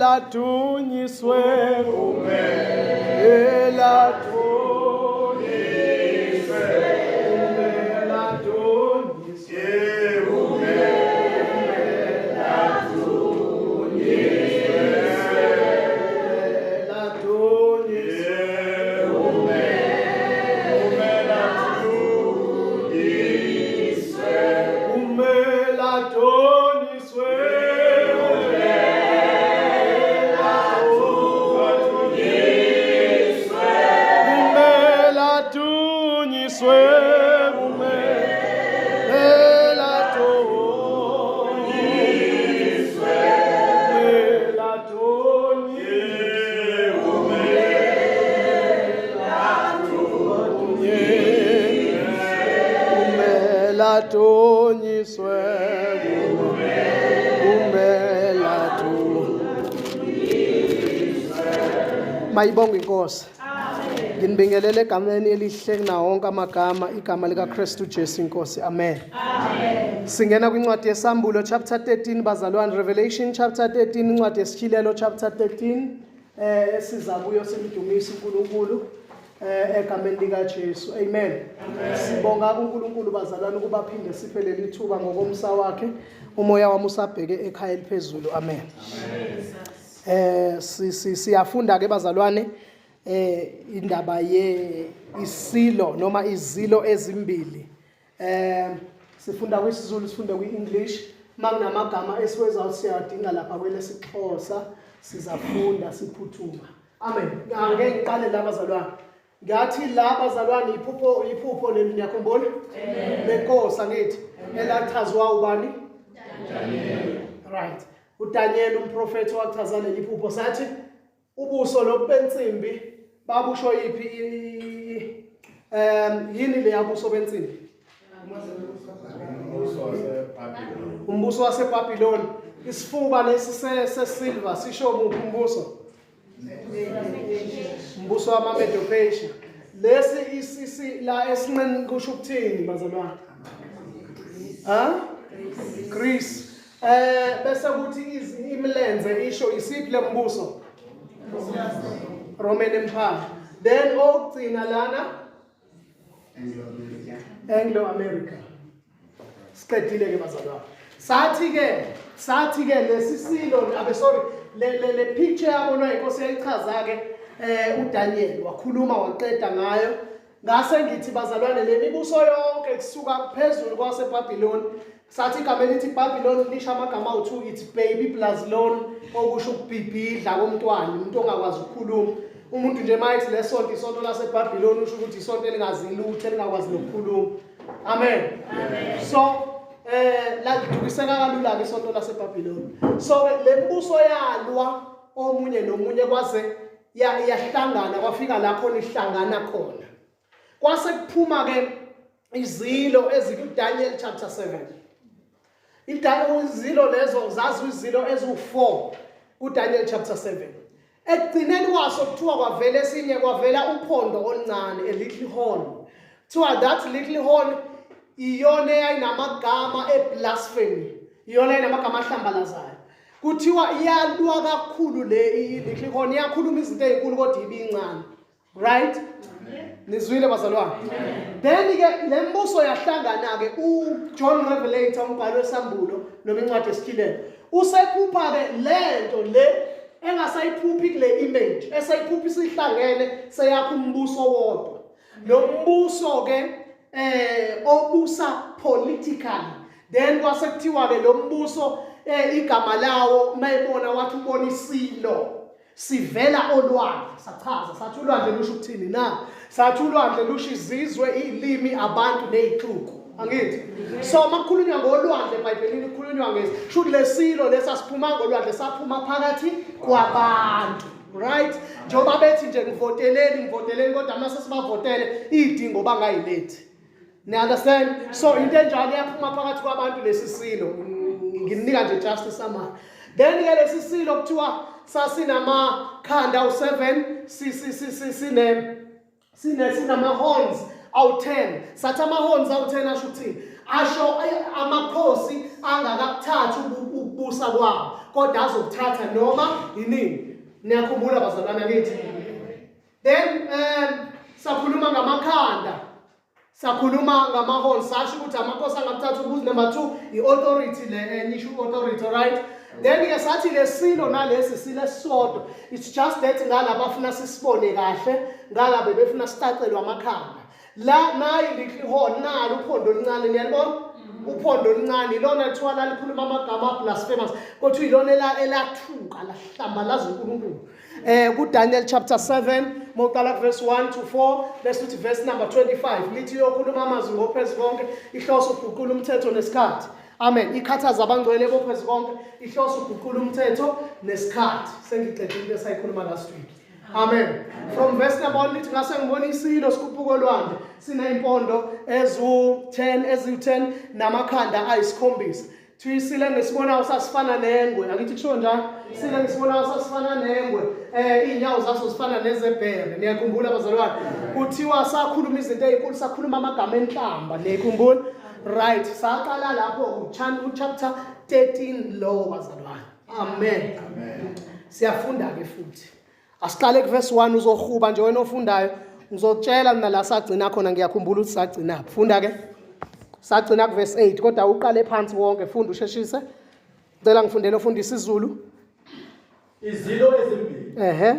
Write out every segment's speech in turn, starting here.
Kumele adunyiswe, kumele adunyiswe, kumele adunyiswe, kumele adunyiswe. Kumele adunyiswe, kumele adunyiswe, kumele adunyiswe, kumele adunyiswe, kumele adunyiswe, kumele adunyiswe. Mayibonge inkosi. Nginibingelele egameni elihle kunawo wonke amagama, igama likaKristu Jesu inkosi. Amen. Amen. Singena kwincwadi yeSambulo chapter 13 bazalwane, Revelation chapter 13, incwadi yesityhilelo chapter 13, esiza kuyo simdumisa uNkulunkulu egameni likaJesu. Amen. Sibonga uNkulunkulu bazalwane ukuba phinde siphe leli thuba ngokomsa wakhe. Umoya wami usabheke ekhaya eliphezulu. Amen. Siyafunda ke bazalwane indaba ye isilo noma izilo ezimbili. Sifunda kwisiZulu, sifunda kwiEnglish. Makunamagama esiwezayo siyadinga lapha kwelesiXhosa, sizafunda siphuthuma. Amen. Angeke ngiqale la bazalwane. Ngathi la bazalwane iphupho, iphupho leli, niyakhumbula? Lenkosi angithi elachazwa ubani? Daniel. Right. uDaniel umprofethi wachaza leli phupho, sathi ubuso lobu bensimbi babusho yiphi, yini le yabuso bensimbi? Umbuso waseBhabhiloni. Isifuba lesi sesilver sisho muphi umbuso? Umbuso wamaMedo-Persia. Lesi isisi la esinqeni kusho ukuthini bazalwane? Ha? Greece. Bese kuthi imilenze isho isiphi lembuso? Roman Empire. Then okugcina lana Anglo America. Siqedile ke bazalwane. Sathi ke lesi silo abe, sorry, le picture yabonwa inkosi yayichaza ke uDaniel wakhuluma waqeda ngayo. Ngase ngithi bazalwane, le mibuso yonke kusuka phezulu kwaseBabylon, sathi igama elithi Babylon lisho amagama awu-2, it's baby plus lon, okusho ukubhibhidla komntwana, umuntu ongakwazi ukukhuluma. Umuntu nje mayethi lesonto isonto laseBabylon, usho ukuthi isonto elingazi lutho, elingakwazi nokukhuluma. Amen. So lalidukiseka kalula ke isonto laseBabylon. So le mbuso yalwa omunye nomunye kwaze yahlangana, kwafika la khona ihlangana khona, kwase kuphuma ke izilo ezikuDaniel chapter 7. Izilo lezo zazi izilo eziwu4 kuDaniel chapter 7. Ekugcineni kwaso kuthiwa kwavela esinye, kwavela uphondo oluncane, a little horn. Kuthiwa that little horn iyona eyayinamagama eblasphemy, iyona eyayinamagama ahlambalazayo. Kuthiwa iyalwa kakhulu le i-little horn, iyakhuluma izinto ey'nkulu kodwa ibincane. Right, nizwile bazalwane? Then ke le mbuso yahlangana ke. uJohn Revelator, umbhalo wesambulo noma incwadi esikhilelo, usephupha ke lento le engasayiphuphi kule image, eseyiphupha isihlangene seyakha umbuso wodwa. Lo mbuso ke obusa politically. Then kwase kuthiwa ke lo mbuso, igama lawo mayibona wathi ubona isilo sivela olwandle. Sachaza sathi ulwandle lusho ukuthini na? Sathi ulwandle lusho izizwe, izilimi, abantu nezixuku, angithi? So makukhulunywa ngolwandle eBhayibhelini kukhulunywa ngezi shuthi lesilo lesa siphuma ngolwandle, saphuma phakathi kwabantu, right? Njengoba bethi nje ngivoteleni, ngivoteleni, kodwa mase sibavotele idingo bangayilethi. Ni understand? So into enjalo iyaphuma phakathi kwabantu lesi silo. Nginika nje just summary. Then ke lesi silo kuthiwa sasinamakhanda awu7, si si si si sine sine sinama horns awu10. Sathi ama horns awu10 asho ukuthini? Asho amakhosi angakakuthathi. Ukubusa kwawo, kodwa azokuthatha noma yinini. Niyakhumbula bazalwana kithi? Then sakhuluma ngamakhanda, sakhuluma ngama-horn, sasho ukuthi amakhosi angakuthatha ukuze number 2 i-authority le enye isho authority, right? Then ke sathi lesilo nalesi silo esisodwa, it's just that ngala bafuna sisibone kahle, ngala bebefuna sicacelwe amakhanda. La nayi little horn, nalo uphondo oluncane, niyalibona? Uphondo oluncane ilona lithiwa lalikhuluma amagama blasphemous, kodwa ilona elathuka lahlambalaza uNkulunkulu. KuDaniel chapter 7 mawuqala verse 1 to 4 bese uthi verse number 25 lithi uyokhuluma amazwi ngophezu konke, ihloso uguqula umthetho nesikhathi. Amen. Ikhathaza abangcwele bophezu konke, ihloso uguqula umthetho nesikhathi. Sengiqedile into esayikhuluma last week. Amen. From verse number 1 lithi ngase ngibona isilo sikhuphuka olwandle sineyimpondo ezu-10 eziwu-10 namakhanda ayisikhombisa. Thiwa isilo engisibonayo sasifana nengwe, angithi kusho njalo? Isilo engisibonayo sasifana nengwe, iy'nyawo zaso zifana nezebhere. Niyakhumbula bazalwane? Kuthiwa sakhuluma izinto ey'nkulu, sakhuluma amagama enhlamba. Niyakhumbula? Right, saqala lapho chapter 13 lowo bazalwane. Amen. Amen. Siyafunda-ke futhi. Asiqale kuverse 1, uzohuba nje wena ofundayo. Ngizokutshela mina la sagcina khona, ngiyakhumbula ukuthi sagcinaphi. Funda-ke. Sagcina kuverse 8, kodwa uqale phansi wonke, funda usheshise. Ngicela ngifundele ofunda isiZulu. Izilo ezimbili. Ehhe.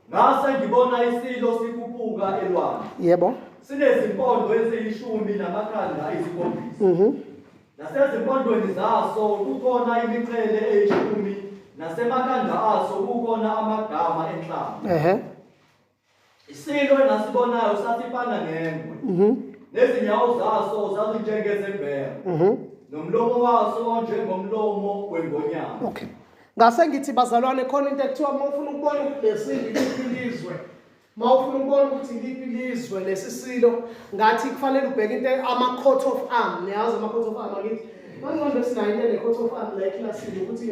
Ngase ngibona isilo sikhuphuka elwandle. Yebo. Sinezimpondo eziyishumi namakhanda ayisikhombisa. Nasezimpondweni zaso kukhona imiqhele eyishumi, nasemakhanda aso kukhona amagama enhlamba. Ehhe. Isilo engasibonayo sasifana nengwe. Nezinyawo zaso zazinjengezembeko. Nomlomo waso wawunjengomlomo wengonyama. Okay. Ngase ngithi bazalwane, khona into ekuthiwa uma ufuna ukubona ukuthi lesilo iliphi ilizwe, uma ufuna ukubona ukuthi iliphi ilizwe lesi silo, ngathi kufanele ubheke into ama-coat of arm. Niyazi ama-coat of arm angithi? Mangqondo sinayo into ene-coat of arm la eklasini, ukuthi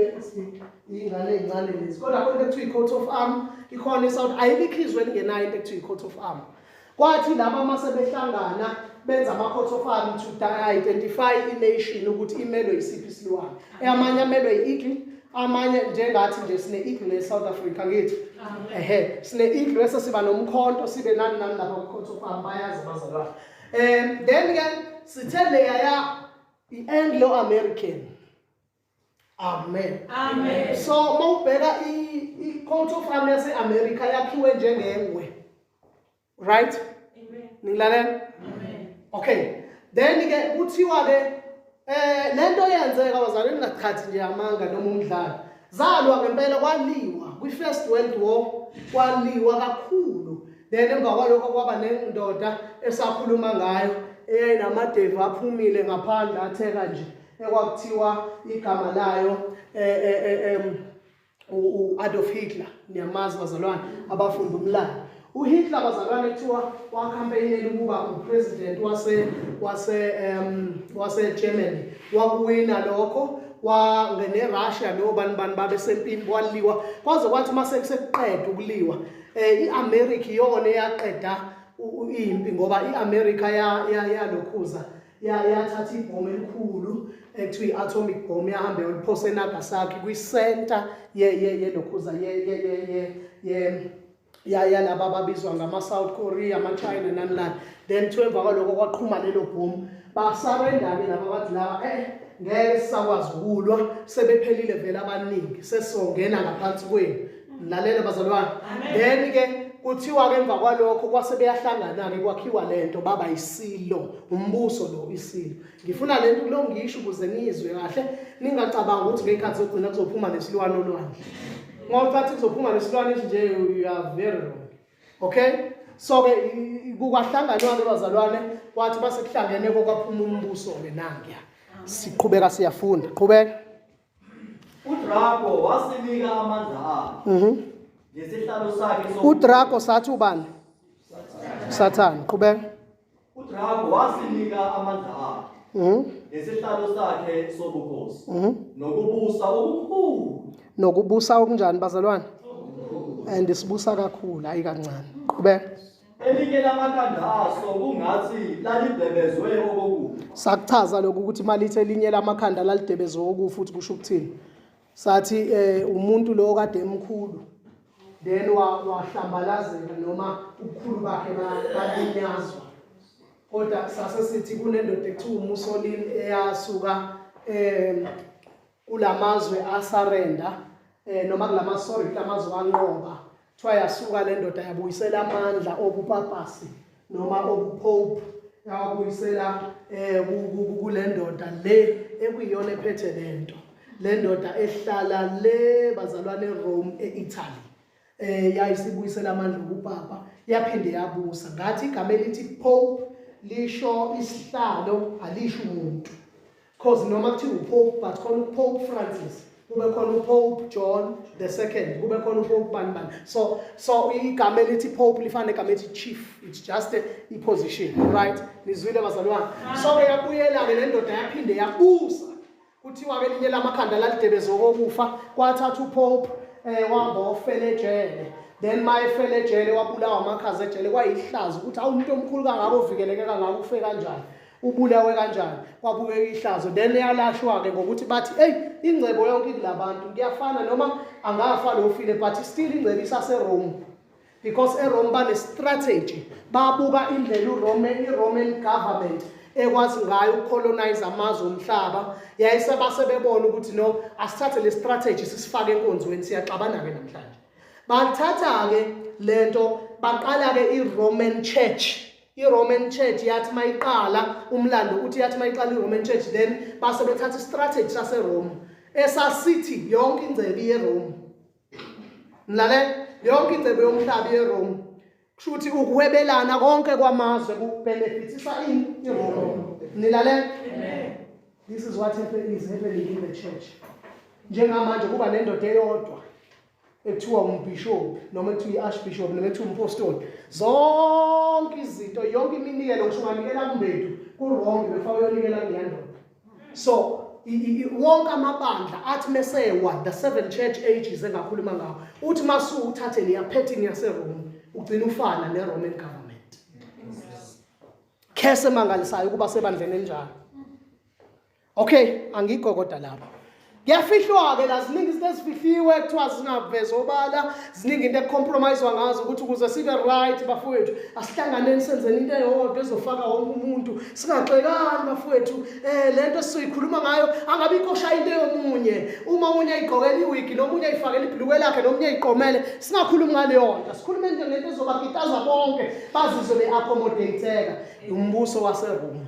iy'ngane ey'ncane lezi, kodwa khona into ekuthiwa i-coat of arm ikhona eSouth. Ayilikho izwe elingenayo into ekuthiwa i-coat of arm. Kwathi laba uma sebehlangana benza ama-coat of arm to identify i-nation ukuthi imelwe yisiphi isilwane. Amanye amelwe i-eagle, amanye njengathi nje sine-eagle e-South Africa, ngithi ehe sine-eagle, bese siba nomkhonto, sibe nani nani lapha kwi-coat of arm, bayazi abazalwane. Then ke sithe leya i-Anglo-American. Amen. Amen. So mawubheka i-coat of arm yase-America yakhiwe njengengwe. Right? Amen. Ningilalela? Amen. Okay. Then ke kuthiwa ke lento yenzeka bazalwane, ningachathi nje amanga noma umdlalo. Zalwa ngempela, kwaliwa kwi-First World War, kwaliwa kakhulu. Then emva kwalokho kwaba nendoda esakhuluma ngayo eyayinamadevu aphumile ngaphandle atheka nje, ekwakuthiwa igama layo u-Adolf Hitler. Niyamazi bazalwane abafunda umlando. uHitler bazalwane kuthiwa wakhampeyinela ukuba upresident wase Germany, wakuwina lokho, neRussia nobani bani babesempini, kwaliwa kwaze kwathi uma sekuqeda ukuliwa, iAmerica iyona eyaqeda impi, ngoba iAmerica yalokhuza yathatha ibhomu elikhulu ekuthiwa i-atomic bomb, yahamba yoliphosa eNagasaki kwi-center yelokhuza yalaba ababizwa ngama-South Korea, ama-China nani nani. Then kuthiwa emva kwalokho kwaqhuma lelo bhomu, basarenda-ke laba, bathi laba ngeke sisakwazi ukulwa, sebephelile vele abaningi, sesizongena ngaphansi kwenu. Lalela bazalwane. Then ke kuthiwa ke emva kwalokho kwase beyahlangana-ke kwakhiwa lento, baba isilo, umbuso lo isilo. Ngifuna lento kulo ngisho ukuze niyizwe kahle, ningacabanga ukuthi ngey'khathi zokugcina kuzophuma nesilwane olwandle. Ngoba ucathi kuzophuma nesilwane nje, you are very wrong. Okay? So ke kukwahlanganwa-ke bazalwane, kwathi base kuhlangene kwaphuma umbuso-ke nangiya. Siqhubeka siyafunda. Qhubeka. uDrago wasinika amandla akhe. Nesihlalo sakhe uDrago sathi ubani? Sathane. Qhubeka. uDrago wasinika amandla akhe. Nesihlalo sakhe sobukhosi. Nokubusa okukhulu. Nokubusa okunjani bazalwane? And sibusa kakhulu, hayi kancane. Qhubeka. Elinye lamakhanda aso kungathi lalibhebezwe okokufa. Sakuchaza lokhu ukuthi malithe elinye lamakhanda lalidebezwe okufa ukuthi kusho ukuthini. Sathi umuntu lo kade emkhulu then wahlambalazeka noma ubukhulu bakhe balinyazwa. Kodwa sase sithi kunendoda ekuthiwa uMussolini eyasuka kulamazwe asarenda noma kulama sorry kulamazwe anqoba. Kuthiwa yasuka le ndoda yabuyisela amandla obupapasi noma obupope yawabuyisela kule ndoda le ekuyiyona ephethe lento. Le ndoda ehlala le bazalwane eRome eItaly. Yayisibuyisela amandla obupapa yaphinde yabusa. Ngathi igama elithi pope lisho isihlalo alisho umuntu. Cause noma kuthiwa uPope but khona uPope Francis, kube khona uPope John the second, kube khona uPope bani bani. So igama elithi Pope lifana negama elithi chief. It's just a position, right? Nizwile bazalwane? So ke yabuyela ke le ndoda yaphinde yabusa. Kuthiwa ke elinye lamakhanda lalidebeze okokufa, kwathatha uPope wahamba wofela ejele. Then mayefele ejele wabulawa amakhaza ejele, kwayihlazo ukuthi awu umuntu omkhulu kangaka ovikeleke kangaka ufe kanjani, ubulewe kanjani, kwabukeka ihlazo. Then yalashwa ke ngokuthi bathi hey ingcebo yonke kulabantu kuyafana noma angafa lo ufile but still ingcebo isase Rome, because eRome bane strategy, babuka indlela iRoman government ekwazi ngayo ukucolonize amazwe omhlaba. Yayisebase bebona ukuthi no asithathe le strategy sisifake enkonzweni, siyaxabana ke namhlanje. Bathatha ke lento baqala ke iRoman Church. iRoman Church yathi mayiqala, umlando uthi yathi mayiqala iRoman Church then base bethatha istrategy saseRome esasithi yonke ingcebo yeRome. Mlale yonke ingcebo yomhlaba yeRome. Kusho ukuthi ukuhwebelana konke kwamazwe kubenefitisa ini iRome. Nilale? Amen. This is what is happening in the church. Njengamanje kuba nendoda eyodwa ekuthiwa umbishop noma ekuthiwa i-archbishop noma ekuthiwa umpostoli. Zonke izinto, yonke iminikelo, ngisho unganikela kumbedu ku-wrong before uyonikela kuleya ndoda. So wonke amabandla athi mesewa the seven church ages engakhuluma ngawo, uthi masu uthathe leya pattern yaseRome ugcina ufana ne-Roman government. Khese emangalisayo ukuba sebandleni enjalo. Okay, angikho kodwa lapho. Kuyafihlwa ke la, ziningi izinto ezifihliwe kuthiwa zingavezwa obala, ziningi into ekucompromisewa ngazo ukuthi ukuze sibe right bafowethu, asihlanganeni senzeni into eyodwa ezofaka wonke umuntu, singaxekani bafowethu. Lento esizoyikhuluma ngayo angabikho shaya into yomunye, uma omunye ayigqokela iwigi nomunye ayifakela ibhulukwe lakhe nomunye ayiqomele, singakhulumi ngaleyo nto, sikhulume nje ngento ezobakitaza bonke bazizwe be-accommodateka. Umbuso waseRoma.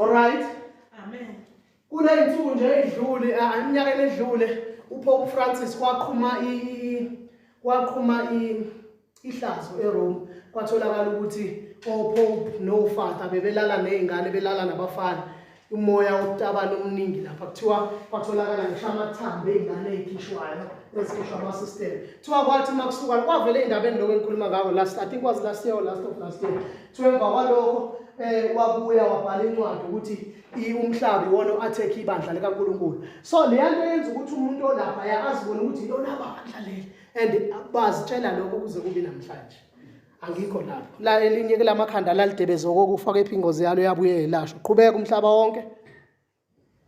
All right? Amen. Kuney'nsuku nje ey'dlule, eminyakeni edlule, uPope Francis kwaqhuma ihlazo eRome. Kwatholakala ukuthi oPope noFather bebelala ney'ngane, belala nabafana. Umoya wobutabane omningi lapha. Kuthiwa kwatholakala ngisho amathambo ey'ngane ey'khishwayo, ezikhishwa ama-system. Kuthiwa kwathi uma kusuka kwavele ey'ndabeni lokho engikhuluma ngako last, I think was last year or last of last year. Kuthiwa emva kwalokho wabuya wabhala incwadi ukuthi umhlaba iwona o-attack ibandla likaNkulunkulu. So leya nto yenza ukuthi umuntu olapha azibone ukuthi ilona bandla leli, and bazitshela lokho kuze kube namhlanje. Angikho lapho. La elinye kulamakhanda lalidebeze okokufa kepha ingozi yalo yabuye yelashwa. Qhubeka umhlaba wonke.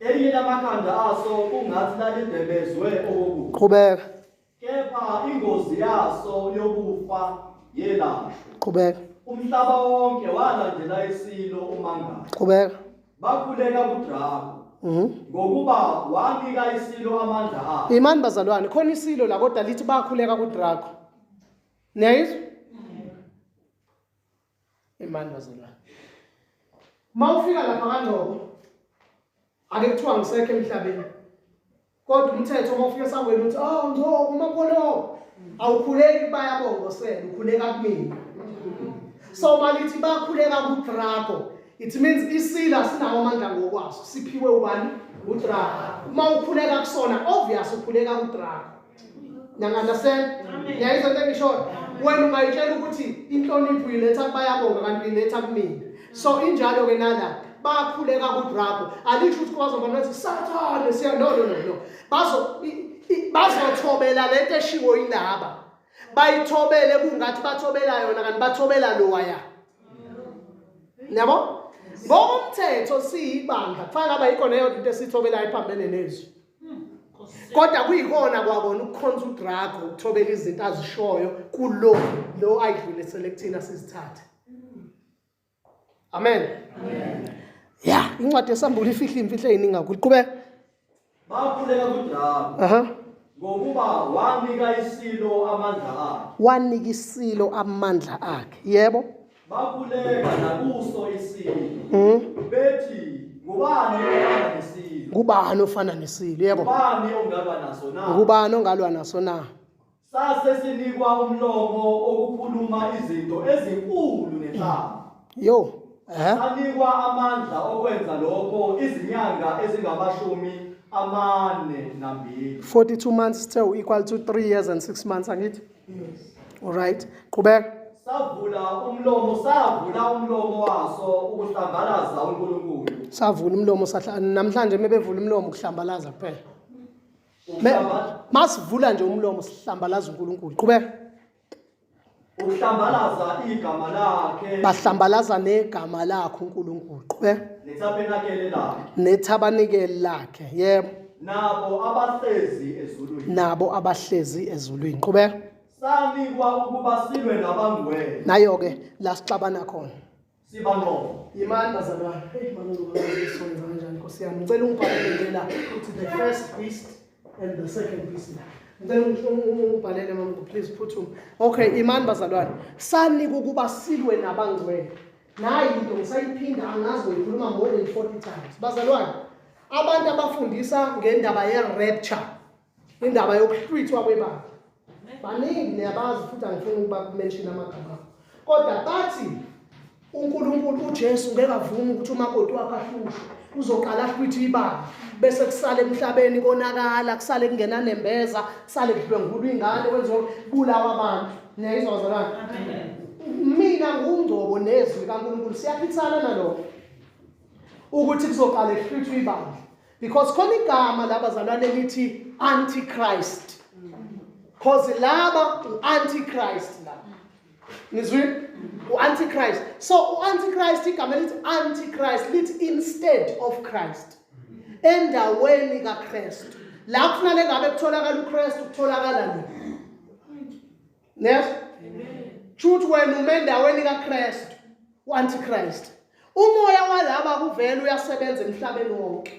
Elinye lamakhanda aso kungathi lalidebezwe okokufa. Qhubeka. Kepha ingozi yaso yokufa yelashwa. Qhubeka. Umhlaba wonke walandela isilo uMangala. Qhubeka. Bakhuleka kuDrago. Ngokuba wanika isilo amandla akhe. Imani bazalwane, khona isilo la kodwa lithi bakhuleka kuDrago. Niyayizwa? Imani bazalwane. Mawufika lapha kaNgcobo ake kuthiwa ngisekho emhlabeni. Kodwa umthetho uma ufika esangweni uthi oh Ngcobo uMapholo awukhuleki bayabongosela ukhuleka kumina. So malithi bakhuleka kuDrago, it means isila sinawo amandla ngokwaso, siphiwe ubani? UDrago. Uma ukhuleka kusona obvious ukhuleka kuDrago. Niyang'understand? Niyayizwa into engishoyo? Wena ungayitshela ukuthi inhlonipho uyiletha kubayabonga kanti uyiletha kumina. So injalo ke nala bakhuleka kuDrago. Alisho ukuthi kwazoba nathi Sathane siya no no no no. Bazothobela lento eshiwo yilaba. Bayithobele kungathi bathobela yona kanti bathobela lowaya. Yabo? Ngokomthetho siyibandla kufanele ngaba yikho neyodwa into esiyithobelayo ephambene nezwi. Kodwa kuyikona kwakona ukukhonza udrago ukuthobela izinto azishoyo kulo lo ayidlulisele kuthina sizithathe. Amen. Amen. Ya, incwadi yesambulo ifihla imfihlo eziningi kakhulu. Qhubeka. Bakhuleka kudrago. Aha. Ngokuba wanika isilo amandla akhe. Wanika isilo amandla akhe. Yebo. Bakhuleka nakuso isilo. Bethi ngubani ofana nesilo? Ngubani ofana nesilo? Yebo. Ngubani ongalwa naso na? Ngubani ongalwa naso na? Sase sinikwa umlomo okukhuluma izinto ezinkulu nenhlamba. Yo. Eh. Sanikwa amandla okwenza lokho izinyanga ezingama-42. 42 months still equal to 3 years and 6 months angithi? Yes. All right. Qhubeka. Savula umlomo waso ukuhlambalaza uNkulunkulu. Savula umlomo sahla namhlanje mebevula umlomo ukuhlambalaza kuphela. Masivula nje umlomo sihlambalaza uNkulunkulu. Qhubeka. Ukuhlambalaza igama lakhe. Bahlambalaza negama lakhe uNkulunkulu. Qhubeka. Nethabenakele lakhe. Nethabanikeli lakhe. Yebo. Nabo abahlezi ezulwini. Nabo abahlezi ezulwini. Qhubeka. Sanikwa ukuba silwe nabangcwele. Nayo ke la sixabana khona. Sibanqobe. Yimani bazalwane. Hey mangizoba kanjani Nkosi yami. Ngicela ungibhalele nje la uthi the first beast and the second beast la. Ngicela ungibhalele mama please phuthuma. Okay, imani bazalwane. Sanika ukuba silwe nabangcwele. Nayi into ngisayiphinda angazi ngikhuluma more than 40 times. Bazalwane, abantu abafundisa ngendaba ye-rapture, indaba yokuhlwithwa kwebandla. Baningi niyabazi futhi angifuni ukuba mention amagama. Kodwa bathi uNkulunkulu uJesu ngeke avume ukuthi umakoti wakhe ahlushwe. Uzoqala ahlwithe ibandla bese kusale emhlabeni konakala, kusale kungena nembeza, kusale kudlwengulwa ingane kwenziwa bulawa abantu. Niyayizwa bazalwane? Mina ngungcobo nezwi kaNkulunkulu siyaphikisana nalokho. Ukuthi kuzoqala kuhlwithwe ibandla. Because khona igama labazalwane elithi antichrist. Cause laba uantichrist la. Nizwile? Uantichrist. So uantichrist igama elithi antichrist lithi instead of Christ. Endaweni kaKristu. La kufanele ngabe kutholakala uKristu kutholakala lo. Yes? Shuthi wena ume endaweni kaKristu, uantichrist. Umoya walaba kuvela uyasebenza emhlabeni wonke.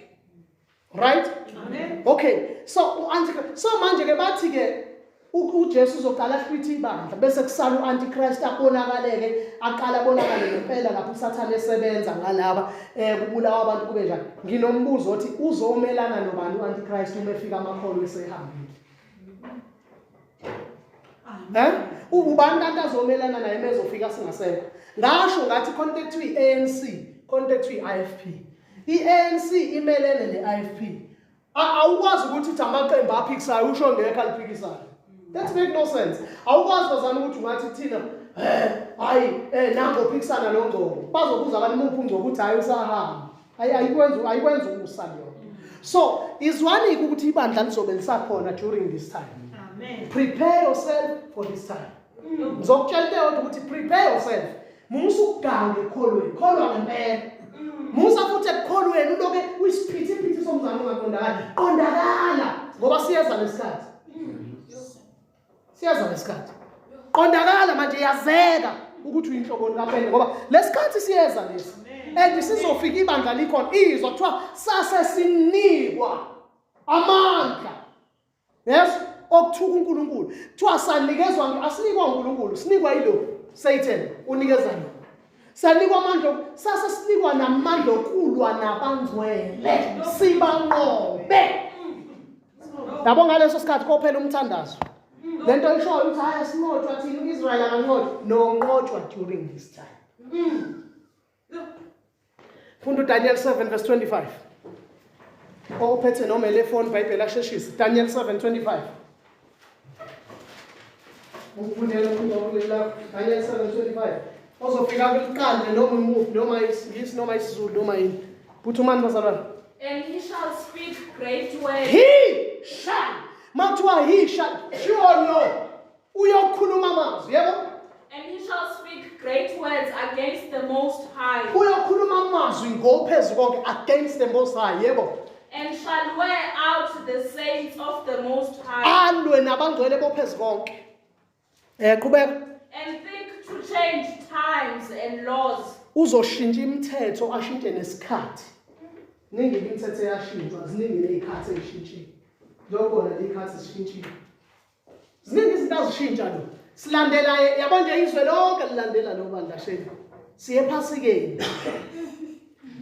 Right? Amen. Okay. So uantichrist. So manje ke bathi ke uJesu uzoqala ahlwithe ibandla bese kusala uantichrist abonakaleke aqala abonakale ngempela lapho uSathane esebenza ngalaba kubulawa abantu kube njani. Nginombuzo othi uzomelana nobani uantichrist uma efika amakholwa esehambile? Ubani kanti azomelana naye mezofika singasekho? Ngasho ngathi contact i-ANC, contact i-IFP. I-ANC imelene ne-IFP. Awukwazi ukuthi uthi amaqembu aphikisayo usho ngekho aliphikisayo. That make no sense. Awukwazi bazana ukuthi ungathi thina hayi nango phikisana noNgcobo. Bazobuza abantu muphi uNgcobo ukuthi hayi usahamba. Ayikwenza ukusa leyo. So izwani ukuthi ibandla lizobe lisakhona during this time. Amen. Prepare yourself for this time. Ngizokutshela into eyodwa ukuthi prepare yourself. Musa ukuganga ekukholweni, kholwa ngempela. Musa futhi ekukholweni uloke uyisiphithiphithi somzamo ongaqondakali. Qondakala ngoba siyeza lesikhathi. Siyeza lesikhathi. Qondakala manje yazeka ukuthi uyinhloboni kaPende ngoba lesikhathi siyeza lesi. And sizofika ibandla likhona izwa kuthiwa sase sinikwa amandla. Yes, okuthuka uNkulunkulu. Kuthiwa sanikezwa, asinikwa uNkulunkulu, sinikwa yilo Satan unikeza yona. Sanikwa amandla, sase sinikwa namandla okulwa nabangcwele, sibanqobe. Yabo ngaleso sikhathi kophela umthandazo. Lento ishoyo ukuthi hayi asinqotshwa thina uIsrael akanqotshwa, nonqotshwa during this time. Funda uDaniel 7 verse 25. Ophethe noma elefoni iBhayibheli asheshise. Daniel 7:25. Ukufundela ukungcokulela Daniel 7:25. Ozofika kuliqale noma imuphi noma isiNgisi noma isiZulu noma yini. Phuthumani bazalwane. And he shall speak great words. He shall. Makuthiwa he shall, sure no. Uyokhuluma amazwi, yebo? And he shall speak great words against the Most High. Uyokhuluma amazwi ngophezu konke, against the Most High, yebo. And shall wear out the saints of the Most High. Alwe nabangcwele bophezu konke. Qhubeka. And think to change times and laws. Uzoshintsha imithetho, ashintshe nesikhathi. Ningi imithetho eyashintshwa, ziningi nezikhathi ezishintshiwe. Njengobona lezikhathi zishintshiwe. Ziningi izinto azishintsha lo. Silandela yabo nje, izwe lonke lilandela lo bandla sheni. Siye ephasikeni.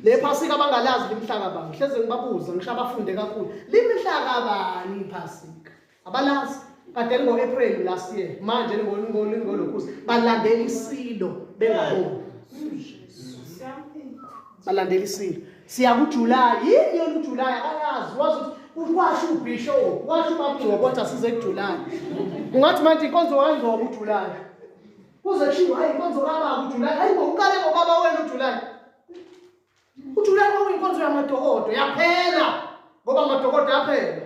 Le phasika abangalazi limhlaka bani. Hleze ngibabuza ngisho abafunde kakhulu. Limhlaka bani iphasika? Abalazi. Kade lingo April last year. Manje lingolokhuza. Balandela isilo bengaboni. Balandela isilo. Siya kuJuly. Yini yona uJuly? Akayazi. Wazi ukuthi washo uBishop, washo uBabngcobo kodwa size kuJuly. Ungathi manje inkonzo kaNgcobo uJuly. Kuze kushiwo hayi inkonzo kababa uJuly. Hayi bo, uqale ngobaba wena uJuly. UJuly kwakuyinkonzo yamadokodo, yaphela. Ngoba amadokodo yaphela.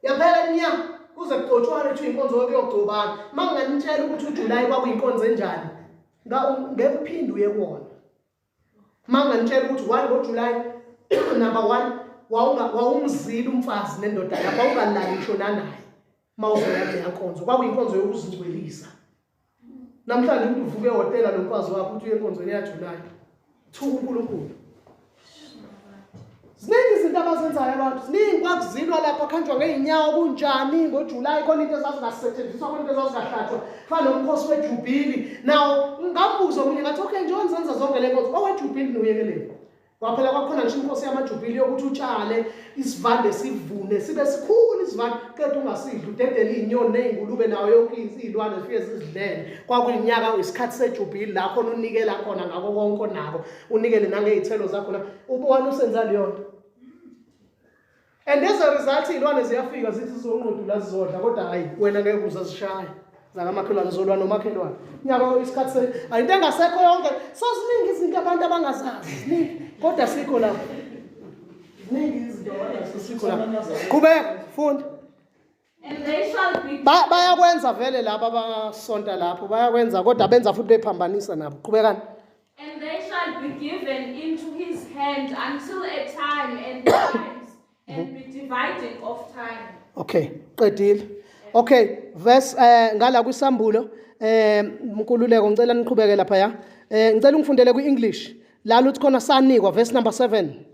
Yaphela nya kuze kugcotshwane kuthiwa inkonzo yokuyogcobana. Manginganitshela ukuthi uJuly kwakuyinkonzo enjani, ngeke uphinde uye kuwona. Manginganitshela ukuthi 1 ngoJuly, number 1, wawumzila umfazi nendoda yakho, wawungalali ngisho nanaye mawuzoya kuleya nkonzo. Kwakuyinkonzo yokuzingcwelisa. Namhlanje umuntu uvuke ehhotela nomfazi wakho uthi uye enkonzweni yaJuly. Thuka uNkulunkulu. Ziningi izinto abazenzayo abantu, ziningi. Kwakuzilwa lapha, kuhanjwa ngey'nyawo kunjani ngoJuly, khona into ezazingasetshenziswa, khona into ezazingahlatshwa, kufana nomkhosi wejubili. Nawo ngambuza omunye ngathi, okay, njengoba nizenza zonke le nkonzo, owejubili niwuyekeleni? Kwaphela kwakhona ngisho inkosi yamajubili yokuthi utshale isivande, sivune sibe sikhulu isivande, qeda ungasidli, udedele iy'nyoni ney'ngulube nayo yonke iy'lwane zifike zizidlele. Kwakuyinyaka isikhathi sejubili la khona unikela khona ngako konke onako, unikele nangey'thelo zakho la ubona usenza leyo nto. And as a result iy'lwane ziyafika zithi zizonqudula zizodla, kodwa hhayi wena ngeke uze zishaye zakamakhelwane, zolwa nomakhelwane. Nyaka isikhathi hayi into engasekho yonke. So ziningi izinto abantu abangazazi, ziningi, kodwa sikho lapho. Ziningi izinto abangazazi, sikho lapho. Qhubeka, funda. And they shall be Bayakwenza vele laba abasonta lapho, bayakwenza, kodwa benza futhi bephambanisa nabo. Qhubekani. And they shall be given into his hand until a time and times and be dividing of time. Okay, qedile. Okay, verse ngala kwisambulo, Nkululeko, ngicela niqhubeke lapha ya. Ngicela ungifundele kwiEnglish. La luthi khona sanikwa, verse number 7.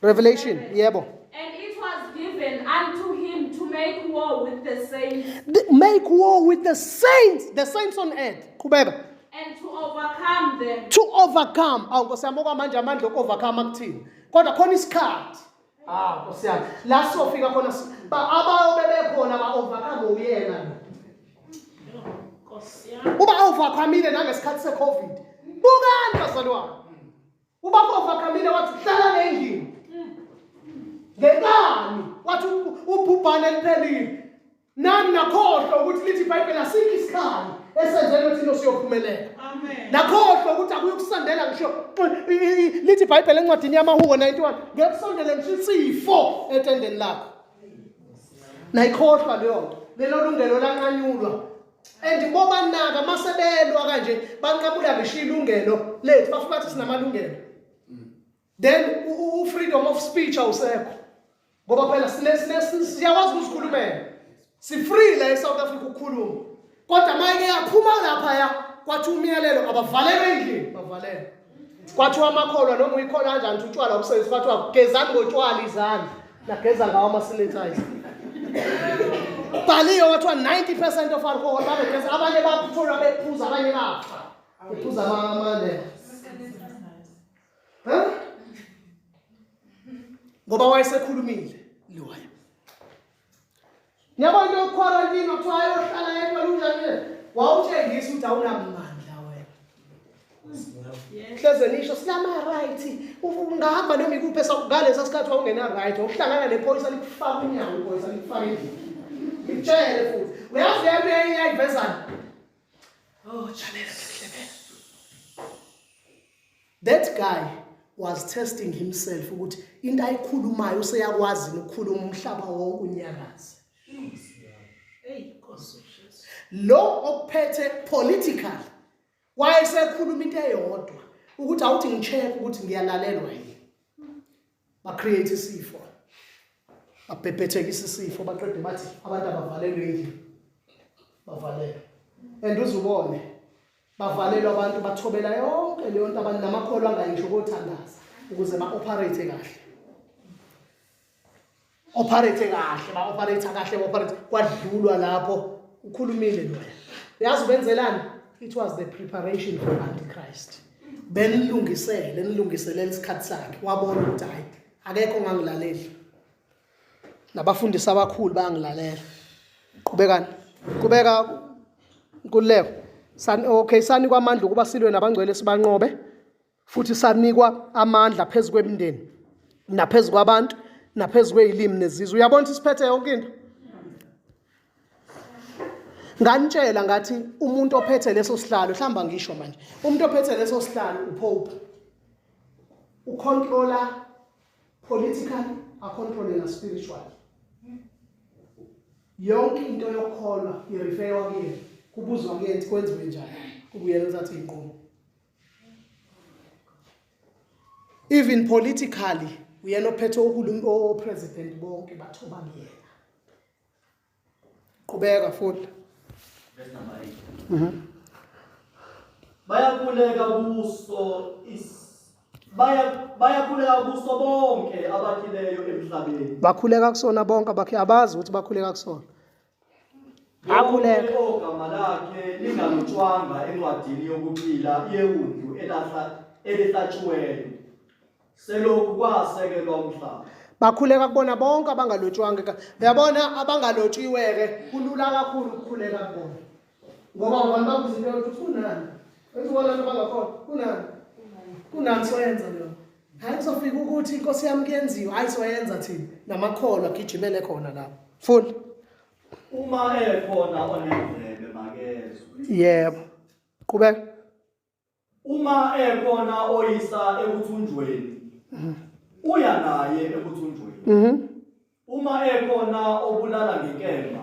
Revelation, yebo. And it was given unto him to make war with the saints Make war with the saints on earth. Qhubeka. And to overcome them. To overcome. Awu Nkosi yami, okwamanje amandla oku-overcome akuthini. Kodwa khona isikhathi. Ah, Nkosi yami. La sofika khona abayobe bekhona ba-overcome uyena lo. Uba overcome nangesikhathi se-COVID. Bukani bazalwane. Uba overcome wathi hlala endlini. Ngenkani wathi ubhubhane liphelile. Nani nakhohlwa ukuthi lithi iBhayibheli asikho isikhali esenzelwe thina siyophumelela. Amen. Nakhohlwa ukuthi akuyokusondela ngisho, lithi iBhayibheli encwadini yamaHubo 91, ngeke kusondele ngisho isifo etendeni lakho. Nayikhohlwa leyo nto. Lelo lungelo lanqanyulwa. And bobanaka masebelwa kanje banqamula ngisho ilungelo lethu, bafuna bathi sinamalungelo. Then u-freedom of speech awusekho. Ngoba phela siyakwazi ukuzikhulumela. Si-free la eSouth Africa ukukhuluma. Kodwa manje yaphuma lapha ya kwathi umyalelo abavalelwe endlini, bavalelwe. Kwathiwa amakholwa noma uyikholwa kanjani ukuthi utshwala obusebenzisa, kwathiwa gezani ngotshwala izandla. Nageza ngawo ama-sanitizer. Bhaliwe kwathiwa 90% of alcohol babegeza, abanye batholwa bephuza, abanye bafa. Bephuza ama Huh? Ngoba wayesekhulumile liwaya. Ngiyabona into yokuquarantine kuthiwa ayohlala yedwa lunjani. Wawutshengisa ukuthi awunamandla wena. Hleze nisho sinama right. Ungahamba noma ikuphi ngalesa sikhathi wawungena right. Wawuhlangana nephoyisa likufaka unyawo, iphoyisa likufaka endlini. Ngitshele futhi. Uyazi le nto eyayivezana. Oh, Jalela ngikuhlebela. That guy was testing himself ukuthi into ayikhulumayo useyakwazi ukukhuluma umhlaba wonke unyakaze. Hey, Nkosi Jesu. Lo okuphethe political wayesekhuluma into eyodwa ukuthi awuthi ngicheck ukuthi ngiyalalelwa yini. Ba create isifo. Babhebhethekisa isifo baqede bathi abantu abavalelwe endlini. Bavalelwe. And uzubone bavalelwa abantu bathobela yonke leyo nto abantu namakholwa angayisho kothandaza ukuze ba-operate kahle operate kahle ba-operate kahle ba-operate kwadlulwa lapho ukhulumile loya uyazi ubenzelani it was the preparation for antichrist benilungisele nilungiselela isikhathi sakhe wabona ukuthi hayi akekho ongangilaleli nabafundisi abakhulu bayangilalela qhubekani qhubeka nkululeko sani okay sanikwa amandla ukuba silwe nabangcwele sibanqobe futhi sanikwa amandla phezu kwemindeni naphezu kwabantu naphezu kwezilimi nezizwe uyabona ukuthi siphethe yonke into nganitshela ngathi umuntu ophethe leso sihlalo hlamba ngisho manje umuntu ophethe leso sihlalo upope ucontroller politically acontrole na spiritually yonke into yokukholwa irefewa kuyena kubuzwa kuyena kwenziwe njani kubuyela uthathe inqumo even politically uyena ophethe uhulumeni opresident bonke bathoba kuyena Qhubeka funda. Verse number 8. Bayakhuleka kuso is baya bayakhuleka kuso bonke abakhileyo emhlabeni. Bakhuleka kusona bonke abakhe abazi ukuthi bakhuleka kusona. Bakhuleka. Bonke ogama lakhe lingalotshwanga encwadini yokuphila yewundlu elahla elihlatshiweyo. Selokhu kwasekelwa umhlaba. Bakhuleka kubona bonke abangalotshwanga. Uyabona abangalotshiwe-ke kulula kakhulu ukukhuleka kubona. Ngoba abantu babuza into yokuthi kunani? Uthi bona abantu abangakhona kunani? Kunani soyenza leyo? Hayi kuzofika ukuthi inkosi yami kuyenziwa, hayi soyenza thina. Namakholwa agijimele khona lapho. Funda. Uma ekhona onendlebe makezwe. Yebo. Qhubeka. Uma ekhona oyisa ekuthunjweni, uya naye ekuthunjweni. Uma ekhona obulala ngenkemba,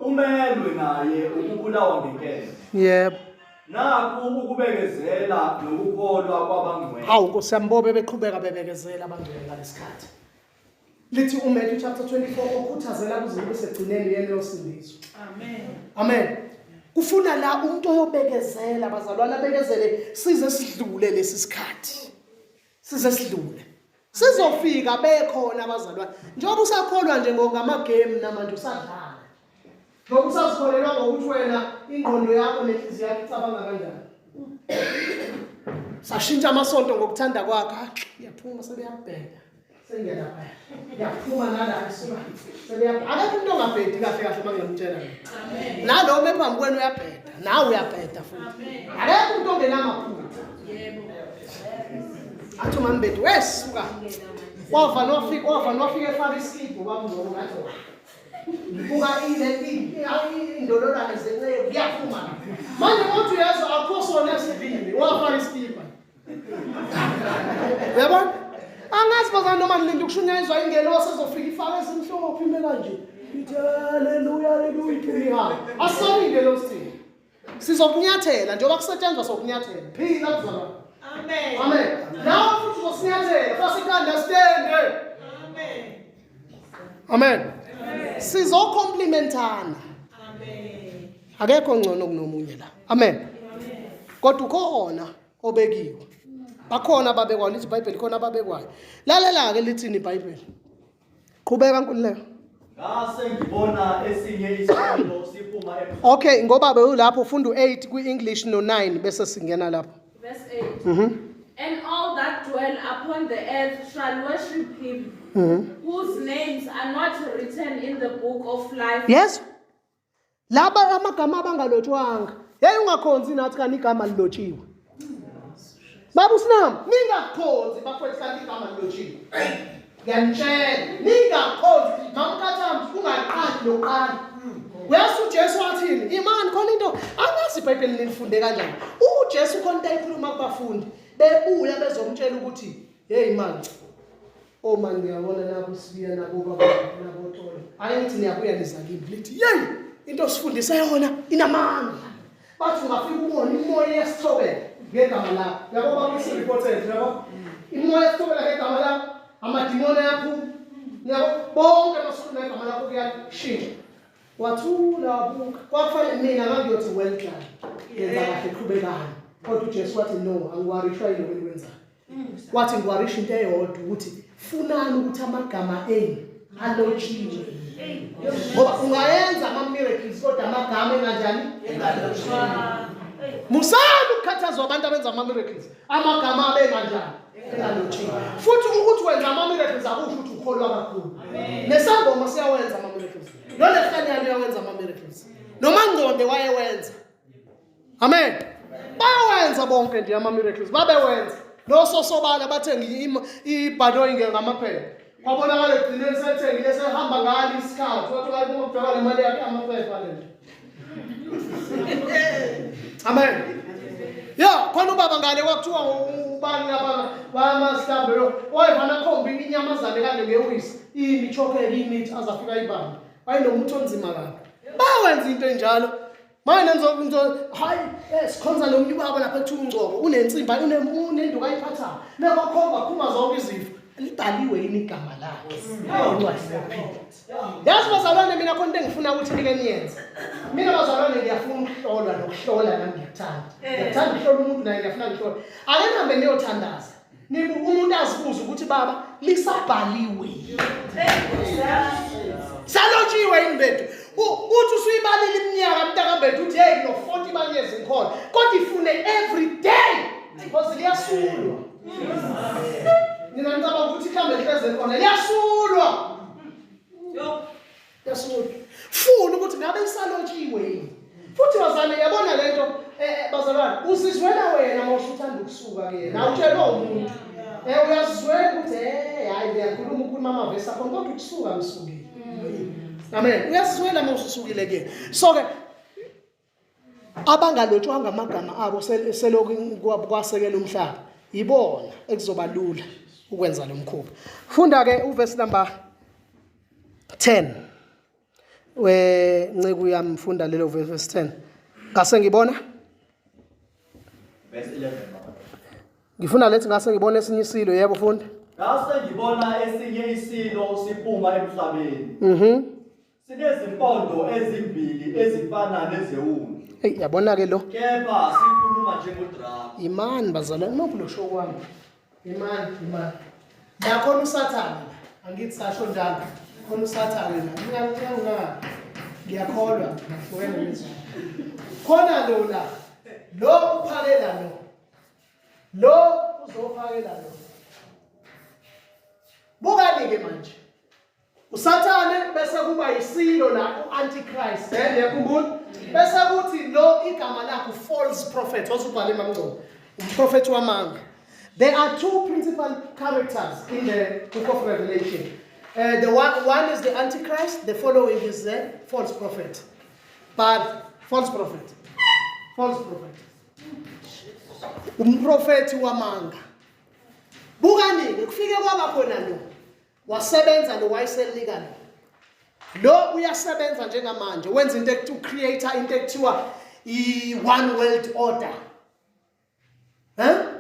umelwe naye ukubulawa ngenkemba. Yebo. Nakhu ukubekezela nokukholwa kwabangcwele. Hawu Nkosi yami bobe beqhubeka bebekezela abangcwele ngalesikhathi. Lithi uMatthew chapter 24 okhuthazela kuze kube segcineni yena yosindiswa. Amen. Amen. Kufuna la umuntu oyobekezela bazalwana abekezele size sidlule lesi sikhathi. Size sidlule. Sizofika bekhona abazalwane. Njengoba usakholwa nje ngama game namanje usadlala. Ngoba usazikholelwa ngokuthi wena ingqondo yakho nenhliziyo yakho icabanga kanjani. Sashintsha amasonto ngokuthanda kwakhe. Ah, Ngiyaphuma sebeyabheda. Sengiyalapha. Ngiyaphuma nala isuka. Sebeyabheda. Akekho umuntu ongabhedi kahle kahle uma ngiyamtshela mina. Amen. Nalo ome phambi kwenu uyabheda. Nawe uyabheda futhi. Amen. Akekho umuntu ongenamaphutha. Yebo. Athi umambedi wesuka. Wava nofika wava nofika efaka isikibhu kwamngcono ngathi wa. Ngibuka indololwane zenceku kuyaphuma. Manje uthi uyezwa akukho sona esivini wafaka isikipa. Uyabona? Angazi bazana noma nilinde ukushunyayezwa ingelosi ezofika ifake esimhlophe ime kanje. Ithi haleluya haleluya iphume ihambe. Asisona ingelosi thina. Sizokunyathela njengoba kusetshenzwa sokunyathela. Phila kuzalwane. Amen. Amen. Nawe futhi uzosinyathela fase understand. Amen. Amen. Sizocomplementana. Amen. Akekho ngcono kunomunye la. Amen. Kodwa ukhona obekiwe. Bakhona ababekwayo lithi iBhayibheli khona ababekwayo. Lalela ke lithini iBhayibheli. Qhubeka Nkululeko. Ngase ngibona esinye isilo siphuma emhlabeni. Okay, ngoba bewulapho ufunda u8 kwi-English no9 bese singena lapho. Verse 8. And all that dwell upon the earth shall worship him, whose names are not written in the book of life. Yes. Laba amagama abangalotshwanga. Hey ungakhonzi nathi kanti igama lilotshiwe. Baba uSinam, ningakhonzi bafowethu kanti igama lilotshiwe. Ngiyanitshela, ningakhonzi. Mamkhathami ungaqali noqala. Uyazi uJesu wathini? Imani khona into angazi iBhayibheli nilifunde kanjani. UJesu khona into ayikhuluma kubafundi. Bebuya bezomtshela ukuthi, "Hey man, Oh man ngiyabona naku sibuya nabo baba nabo Tolo. Hayi ngithi niyabuya niza kimi. Lithi, "Yey, Into osifundise yona inamandla. Bathi ungafika ubone imoya iyasithobela ngegama lakho. Yabo baba usireported yabo. Imoya iyasithobela ngegama lakho, amadimoni ayaphuma. Yabo bonke masikhuluma ngegama lakho kuyashintsha. Wathula wabuka. Kwakufanele mina ngangiyothi well done. Yenza kahle qhubekani. Kodwa uJesu wathi no, angiwarishwa yilokho enikwenzayo. Wathi ngiwarisha into eyodwa ukuthi funani ukuthi amagama enu alotshiwe. Ngoba ungayenza ama miracles kodwa amagama enganjani? Musani ukukhathazwa abantu abenza ama miracles. Amagama abe kanjani? Engalotshiwe. Futhi ukuthi wenza ama miracles akusho ukuthi ukholwa kakhulu. Nesangoma siyawenza ama miracles. NoLefanyana uyawenza ama miracles. NoMangconde wayewenza. Amen. Bayawenza bonke nje ama miracles. Babewenza. Nososobala bathenga ibhanoyi ngamaphepha. Kwabonakala ekugcineni sethengile sehamba ngalo isikhathi. Wathi hayi uma kudaba le mali yakhe amaphepha le nje. Amen. Ya, khona ubaba ngale kwakuthiwa ubani lapha wamasitambe lo. Wayevana khomba inyamazane kanje ngewisi. Imi chokhele imithi azafika ibamba. Wayenomuthi onzima kabi. Bawenza into enjalo. Manje nizo hayi sikhonza lo mnye ubaba lapha ekuthiwa uNgcobo unensimba unenduku ayiphathayo. Mekwakhomba phuma zonke izifo. Libhaliwe yini igama lakhe? Incwadi yokuphila. Yazi bazalwane mina khona into engifuna ukuthi nike niyenze. Mina bazalwane ngiyafuna ukuhlolwa nokuhlola nami ngiyakuthanda. Ngiyakuthanda ukuhlola umuntu naye ngiyafuna ngihlola. Ake nihambe niyothandaza. Nibu umuntu azibuze ukuthi baba lisabhaliwe. Salotshiwe yini bethu? Uthi usuyibalile iminyaka mntakambethu uthi hey no 40 banyezi ngikhona. Kodwa ifune every day because liyasulwa. Nina ngicabanga ukuthi mhlawumbe lihleze khona liyasulwa. Yasulwa. Funa ukuthi ngabe isalotshiwe yini. Futhi bazalwane yabona lento bazalwane uzizwela wena uma usuthanda ukusuka kuyena awutshelwa umuntu. Uyazizwela ukuthi hayi ngiyakhuluma ukhuluma amavesi akho kodwa ukusuka ngisukile. Amen. Uyazizwela uma ususukile kuyena. So ke abangalotshwanga amagama abo selokhu kwasekela umhlaba yibona ekuzoba lula ukwenza lo mkhuba. Funda ke uverse number 10. We nceku yami funda lelo verse 10. Ngase ngibona Verse 11 baba. Ngifuna lethi ngase ngibona esinye isilo yebo funda. Ngase ngibona esinye isilo siphuma emhlabeni. Sinezimpondo ezimbili ezifana nezewundlu. Hey yabona ke lo. Kepha sikhuluma njengodrako. Imani bazalwane nokhu lo show kwami. Imani imani. La khona uSathane la. Angithi sasho njalo. Khona uSathane la. Ngiyakholwa. Ngiyakholwa. Ngahlukene nezwi. Khona lo la. Lo uphakela lo. Lo uzophakela lo. Bukani ke manje. uSathane bese kuba yisilo la uAntichrist niyakhumbula bese kuthi lo igama lakhe false prophet wasubhale mamngcobo umprofethi wamanga. There are two principal characters in the book of Revelation. The one is the Antichrist, the following is the false prophet. But false prophet. False prophet. Umprofethi wamanga. Bukani-ke kufike kwaba khona lo wasebenza lo wayesenika lo. Lo uyasebenza njengamanje wenza into ekuthiwa creator into ekuthiwa i-one world order.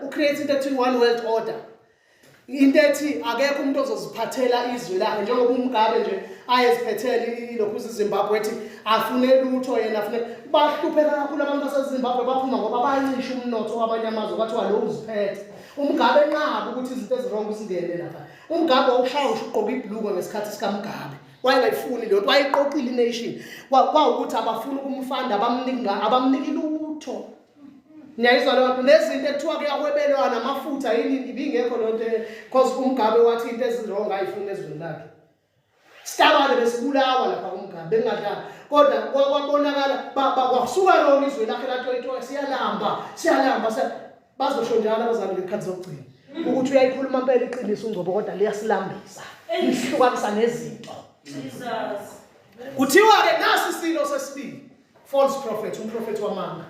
Ucreate into ekuthiwa i-one world order. Into ethi akekho umuntu ozoziphathela izwe lakhe njengoba uMugabe nje ayeziphethele ilokhu iZimbabwe ethi afune lutho yena afune bahlupheka kakhulu abantu baseZimbabwe baphuma ngoba bancisha umnotho wabanye amazwe kwathiwa lo uziphethe. UMugabe enqaba ukuthi izinto eziwrong zingene lapha. UMugabe wawushaya ngisho ugqoka ibhuluko ngesikhathi sikaMugabe. Wayengayifuni leyo nto, wayeqoqile ination. Kwawukuthi abafuni ukumfanda abamnika abamniki lutho. Niyayizwa leyo nto nezinto ekuthiwa kuyahwebelwana amafutha yini ibingekho leyo nto because uMugabe wathi into eziwrong ayifuni ezweni lakhe. Sitabane besibulawa lapha kuMugabe bengadlali kodwa kwabonakala kwasuka lona izwe lakhe latoyitoya siyalamba siyalamba bazosho njalo abazali ngekhathi zokugcina ukuthi uyayikhuluma impela iqiniso uNgcobo kodwa liyasilambisa lihlukanisa nezinto. Kuthiwa ke nasi isilo sesibili false prophet umprofethi wamanga.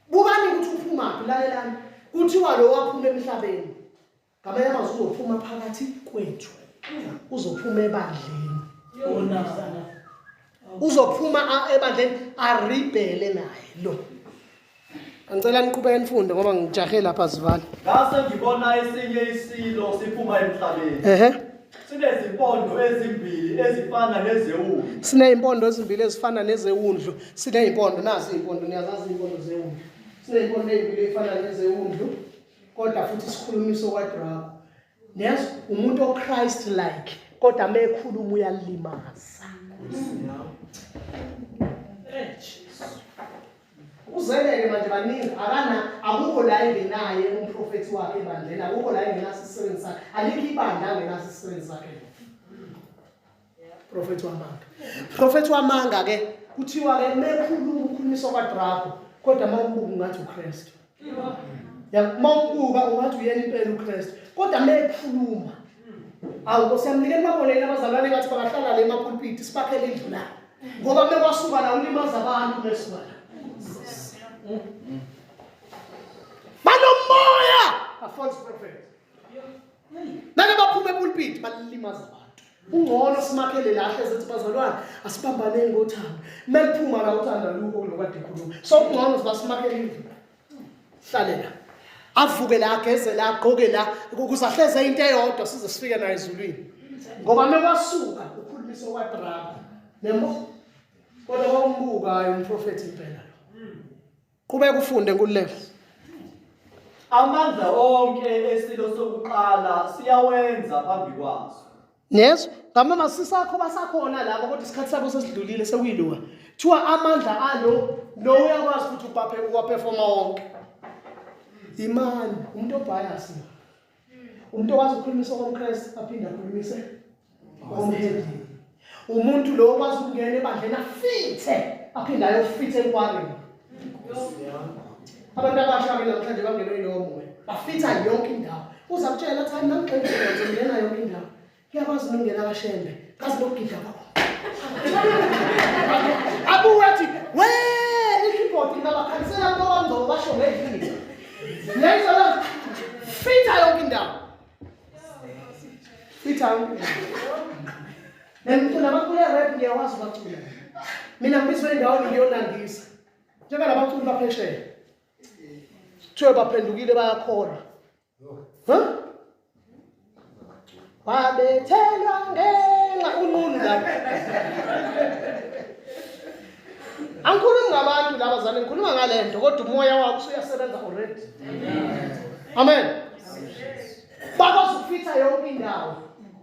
Bukani ukuthi uphumaphi lalelani. Kuthiwa lo waphuma emhlabeni. Ngamanye amazwi uzophuma phakathi kwethu. Uzophuma ebandleni. Uzophuma ebandleni aribhele naye lo. Angicela niqhubeke nifunde ngoba ngijahe lapha sivale. Ngase ngibona esinye isilo siphuma emhlabeni. Ehhe. Sinezimpondo ezimbili ezifana nezewundlu. Sineyimpondo ezimbili ezifana nezewundlu. Sineyimpondo nazi impondo niyazazi impondo zewundlu. Sineyimpondo ezimbili ezifana nezewundlu kodwa futhi sikhulumiso kwaDrago. Niyazi umuntu oChrist like kodwa mekhuluma uyalimaza. Eh Jesu. Uzeleke manje baningi akana akukho la engenaye umprofethi wakhe ebandleni akukho la engenaso isisebenzi sakhe alikho ibandla angenaso isisebenzi sakhe Profethi wamanga. Profethi wamanga ke kuthiwa ke mekhuluma ukhulumiswa kwaDrago kodwa mawumbuka ungathi uKristu. Ya mawumbuka ungathi uyena impela uKristu kodwa mekhuluma awu Nkosi yami nikeni baboneni abazalwane ngathi bangahlala le emapulpiti sibakhele indlu la ngoba mekwasuka la ulimaza abantu mesuka la banomoya a false prophet Nake baphuma epulpit balimaza abantu. Ungcono simakhele la hleze ethi bazalwane asibambaneni ngothando. Meliphuma la uthando alukho kulokade khuluma. So ungcono siba simakhele indlu. Hlale la. Avuke la ageze la agqoke la ukuze ahleze into eyodwa size sifike naye ezulwini. Ngoba mekwasuka ukhulumisa okwadrama. Nemo kodwa wawumbuka hayi umprofethi impela lo. Qhubeka ufunde nkululeko. Amandla onke esilo sokuqala siyawenza phambi kwaso. Niyezwa? Ngamama sisakho basakhona labo kodwa isikhathi sabo sesidlulile sekuyiluka. Kuthiwa amandla alo lo uyakwazi futhi ubaphe uwaperforma wonke. Imani umuntu obias. Umuntu okwazi ukukhulumisa okomKristu aphinde akhulumise okomhedeni. Umuntu lo okwazi ukungena ebandleni afithe aphinde ayofithe enkwareni. Abantu abasha-ke namhlanje bangenwe yilowo moya. Bafitha yonke indawo. Uza kutshela athi hayi mina ngigxekile ngizongena yonke indawo. Ngiyakwazi nokungena kaShembe, ngazi nokugida kwakho. Abuye athi, we i-keyboard ngingabakhanisela abantu abangcobo basho ngedlini. Niyayizwa loo nto? Fitha yonke indawo. Fitha yonke indawo. Nemculo abaculo e-rap ngiyawazi ubacula. Mina ngibizwe endaweni ngiyonandisa. Njengalabaculi baphesheya. Kuthiwe baphendukile bayakholwa. Huh? Wabethelwa ngenxa unqunu lapho. Angikhulumi ngabantu laba zane ngikhuluma ngale nto kodwa umoya wakho usuyasebenza already. Amen. Bakwazi ukufitha yonke indawo.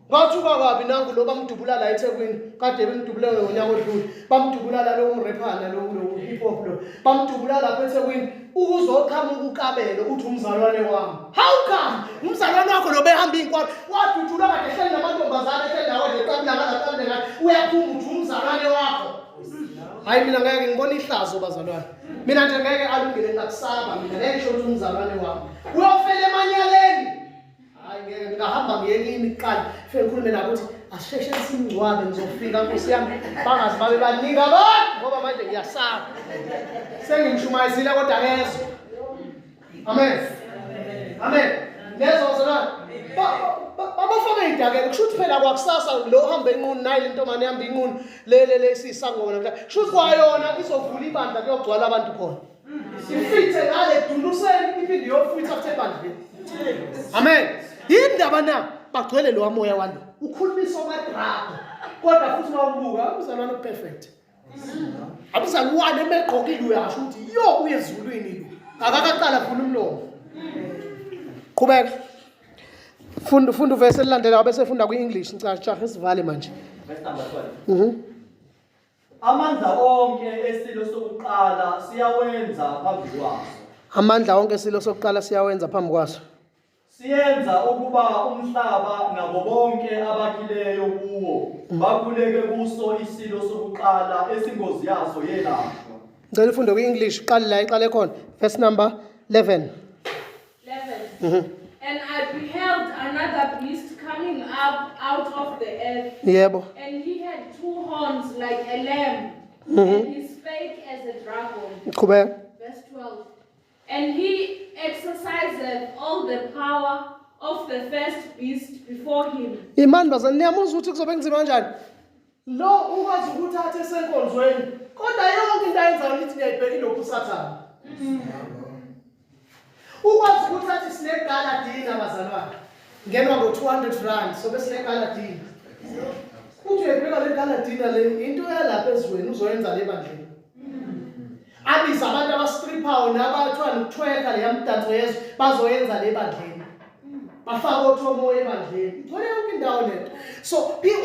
Kwathuka kabi nangu lo bamdubula la eThekwini kade bemdubule ngonyaka odlule bamdubula la lo umrephana lo lo hip hop lo bamdubula lapha eThekwini ukuzoqhamuka ukabelo uthi umzalwane wami how come umzalwane wakho lo behamba inkwalo wadutshulwa kade ehleli namantombazane ehleli nawe nje qabula ngala qabule ngala uyaphuma uthi umzalwane wakho hayi mina ngeke ngibona ihlazo bazalwane mina nje ngeke alungile ngakusaba mina ngeke ngisho ukuthi umzalwane wami uyofela emanyaleni Hayi ngeke ngingahamba ngiye kini kuqala. Fike ngikhulume nabo ukuthi asisheshe simngcwabe ngizofika Nkosi yami bangazi babe baningi abantu ngoba manje ngiyasaba. Sengimshumayezile kodwa akezwa. Amen. Amen. Nezwa bazalwane. Babafake idakele kusho ukuthi phela kwakusasa lo hamba enqunu nayi le ntombane ihamba inqunu le le le sisangoma namhlanje. Kusho ukuthi kwayona izovula ibandla kuyogcwala abantu khona. Ifithe ngale duluseni iphinde iyofitha futhi ebandleni. Amen. Yindaba na bagcwele lo moya walo. Ukhulumisa amadrago. Kodwa futhi mawubuka umzalwane uperfect. Abuzalwane emegqokile uyasho ukuthi yo uye ezulwini lo. Akakaqala vula umlomo. Qhubeka. Funda funda uvesi elilandelayo bese funda kwi-English ngicela jahe sivale manje. Verse number 12. Amandla onke esilo sokuqala siyawenza phambi kwaso. Amandla onke esilo sokuqala siyawenza phambi kwaso. Siyenza ukuba umhlaba nabo bonke abakhileyo kuwo bakhuleke kuso isilo sokuqala esingozi yaso yelashwa. Ngicela ufunde kwi-English uqale la iqale khona. Verse number 11. 11. And I beheld another beast coming up out of the earth. Yebo. And he had two horns like a lamb, and he spake as a dragon. Qhubeka. Verse 12. And he exerciseth all the power of the first beast before him. Imani bazalwane niyamuzwa ukuthi kuzobe kunzima kanjani? Lo ukwazi ukuthi athi esenkonzweni, kodwa yonke into ayenzayo lithi ngiyayibheka ilokhu uSathane. Ukwazi ukuthi athi sine-gala dinner, bazalwane. Ngenwa ngo-200 rand, sobe sine-gala dinner. Uthi uyayibheka le gala dinner le, into yalapha ezweni uzoyenza le bandleni. Abize abantu abastriphayo nabathiwa nokuthweka leya mdanso yezwe, bazoyenza le bandleni. Bafake othomoya ebandleni. Igcwele yonke indawo lento. So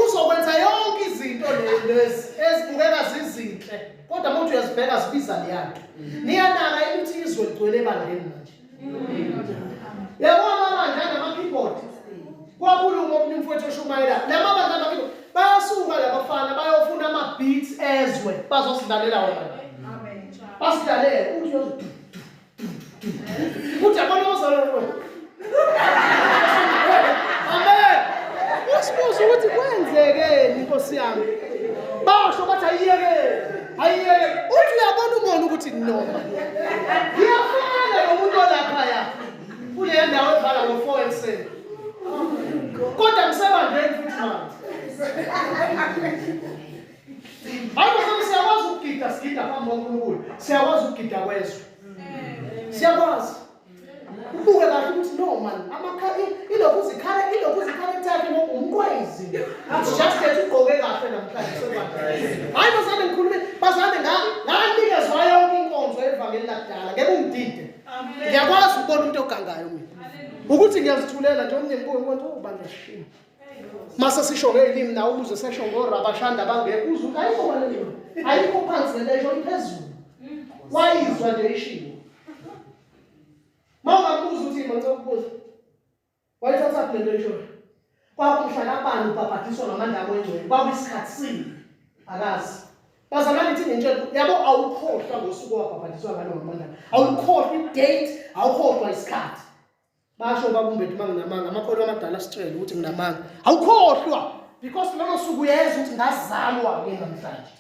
uzokwenza yonke izinto lezi ezibukeka zizinhle, kodwa uma uthi uyazibheka zibiza leya nto. Niyanaka ukuthi izwe ligcwele ebandleni manje. Yabona amabandla anama-keyboard. Kwakhuluma omunye umfowethu oshumayela. La mabandla anama-keyboard bayasuka labafana bayofuna ama-beats ezwe bazosidlalela wona. Basidlalele uthi uyozi du du. Uthi yabona abazalwane. Amen. Usibuza ukuthi kwenzekeni, Nkosi yami. Basho bathi ayiyekele. Ayiyekele. Uthi uyabona umona ukuthi noma. Ngiyafana nomuntu olaphaya. Kule ndawo evala ngo-4 ekuseni. Kodwa ngisebandleni futhi manje. Hayi bazalwane, siyakwazi ukugida, sigida phambi kwaNkulunkulu. Siyakwazi ukugida kwezwe. Siyakwazi. Ubuke kahle ukuthi no man, amakha ilokhu uzikhala yakhe umqwezi. It's just that ugqoke kahle namhlanje sebandleni. Hayi bazalwane, ngikhulume bazalwane, nganikezwa yonke inkonzo evangeli lakudala. Ngeke ungidide. Ngiyakwazi ukubona umuntu ogangayo mina. Ukuthi ngiyazithulela nje omunye ngibuke ngibona oh bandla shima. Mase sisho ngelimi nawe umuze sesho ngorabashanda bangekho uzwe ukuthi ayikho wena limi. Ayikho phansi lento esho iphezulu. Wayizwa nje ishiwo. Mawungabuza ukuthi ngicela ukubuza. Wayithatha lento esho. Kwakumhla kabani ubhabhadiswa ngamandla akweNgcwele? Kwakuyisikhathi sini? Akazi. Bazalwane, ithi ngintshela, yabo, awukhohlwa ngosuku owabhabhadiswa ngalo ngamandla. Awukhohlwa i-date, awukhohlwa isikhathi. Basho babumbethu uma nginamanga, amakholwa amadala sitshele ukuthi nginamanga. Awukhohlwa because lolo suku uyeza ukuthi ngazalwa ke namhlanje.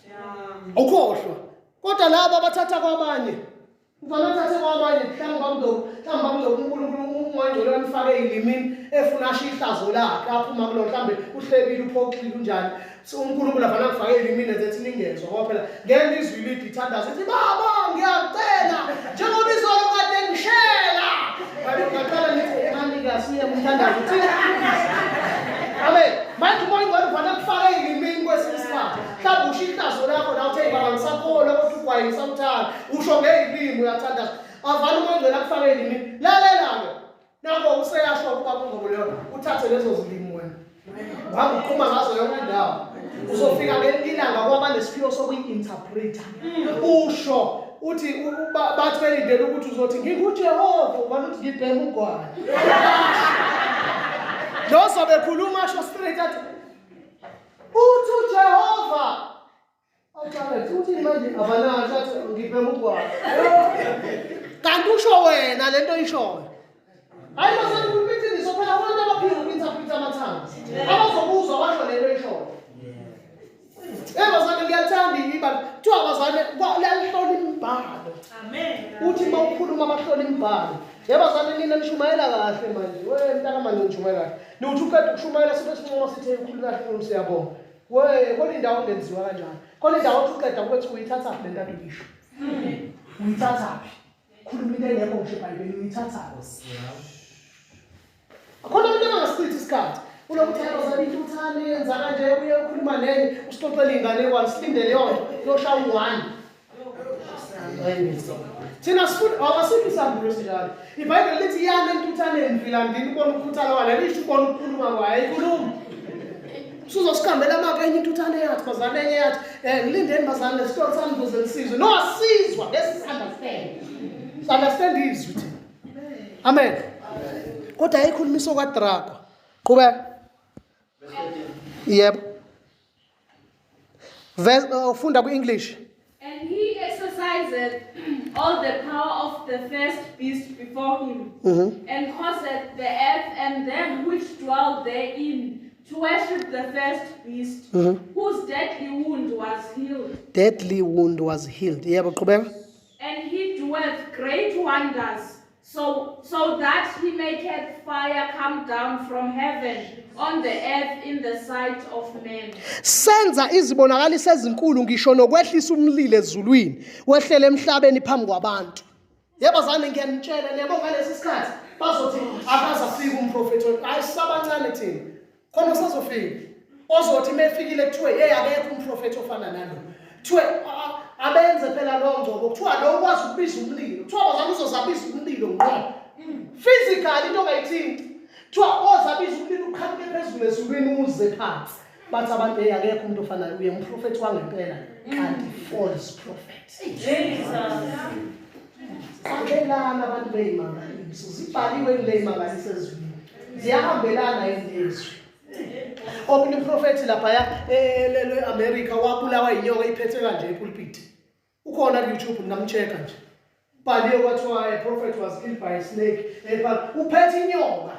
Awukhohlwa. Kodwa laba abathatha kwabanye, uvane athathe kwabanye, mhlawumbe bamdo uNkulunkulu ungangcwele wamfake elimini efuna ashiye ihlazo lakhe aphuma kulo, mhlawumbe uhlebile, uphoxile, unjani. So uNkulunkulu avana kufake elimini ezethi ningezwa, ngoba phela ngeke izwi lithi ithandazo ithi baba ngiyacela njengoba izolo kade ngishela. Kanti ngaqala ngithi emanika siye umthandazo uthi amen. Manje umoya ingcwele uvana kufake elimini kwesinye isikhathi. Mhlawumbe usho ihlazo lakho la uthe baba ngisakholwa kodwa ugwayi ngisawuthanda. Usho ngeyilimi uyathandaza. Avana umoya ingcwele akufake elimini. Lalela-ke. Nakho useyasho ukuba kungobo leyo uthathe lezo zilimi wena. Uhamba uqhuma ngazo yonke indawo. Uzofika ngelinye ilanga kwaba nesiphiwo sokuyi-interpreter. Usho uthi bathi belindele ukuthi uzothi nginguJehova, ubani uthi ngibhema ugwayi. Lo zobe ekhuluma asho straight athi uthi uJehova. Awucabangi uthi manje abanasho athi ngibhema ugwayi. Kanti usho wena lento oyishoyo. Hayi bazali, khuluma iqiniso phela, abantu abaphila uku-interpret ama-tongues. Abazokuzwa basho lento oyishoyo. Eh bazali, ngiyathanda ibali. Kuthiwa bazali liyalihlola imibhalo. Uthi uma ukhuluma abahlola imibhalo. Yebo bazali, nina nishumayela kahle manje. We mntaka manje nishumayela kahle. Niuthi uqeda ukushumayela sibe sincoma sithi hey ukhuluma kahle uNkulunkulu, siyabonga. We khona indawo ongenziwa kanjalo. Khona indawo othi uqeda kube kuthi uyithathaphi le nto uyisho. Uyithathaphi? Khuluma into engekho ngisho eBhayibhelini, uyithathaphi? Akhona abantu abangasichithi isikhathi. Ulokuthi hayi bazali intuthane yenza kanje, uye ukhuluma nenye usixoxele inganekwane silindele yona yoshaya u-1. Thina sifuna asikho isambulo esinjalo. IBhayibheli lithi yana entuthaneni mvilandini ubone ukukhuthala kwayo, alisho ubone ukukhuluma kwayo, ayikhulumi. Usuzosiqambela amaka enye intuthane yathi bazali, enye yathi ngilindeni bazali lesitori sami kuze nisizwe. No, asizwa, bese si-understand. Si-understand izwi thina. Amen. Kodwa ayikhulumiso kaDrago. Qhubeka. Yebo. Verse ufunda ku-English. And he exercised all the power of the first beast before him, and caused the earth and them which dwell therein to worship the first beast, whose deadly wound was healed. Deadly wound was healed. Yebo, qhubeka. And he doeth great wonders, So that he maketh fire come down from heaven on the earth in the sight of men. Senza izibonakaliso ezinkulu ngisho nokwehlisa umlilo ezulwini wehlele emhlabeni phambi kwabantu. Yebo zane ngiyanitshela niyabo ngalesi sikhathi bazothi akaze afike umprofethi hayi sisabancane thina khona usazofika ozothi mefikile kuthiwe hey akekho umprofethi ofana nalo kuthiwe abenze phela lowo ngcobo kuthiwa lo ukwazi ukubiza umlilo kuthiwa bazana uzozabiza umlilo ngqo physically into ongayithinti kuthiwa ozabiza umlilo uqhamuke phezulu ezulwini uze phansi bathi abantu hey akekho umuntu ofana uye umprofethi wangempela kanti false prophet. Jesus. Qaphelani abantu beyimangaliso zibhaliwe kule imangaliso ezwini ziyahambelana yini lezwi. Omunye umprofethi laphaya e-America wabulawa inyoka iphethe kanje epulpit. Ukhona ku-YouTube ningamcheck-a nje. Bhaliwe kwathiwa a prophet was killed by a snake. Uphethe inyoka.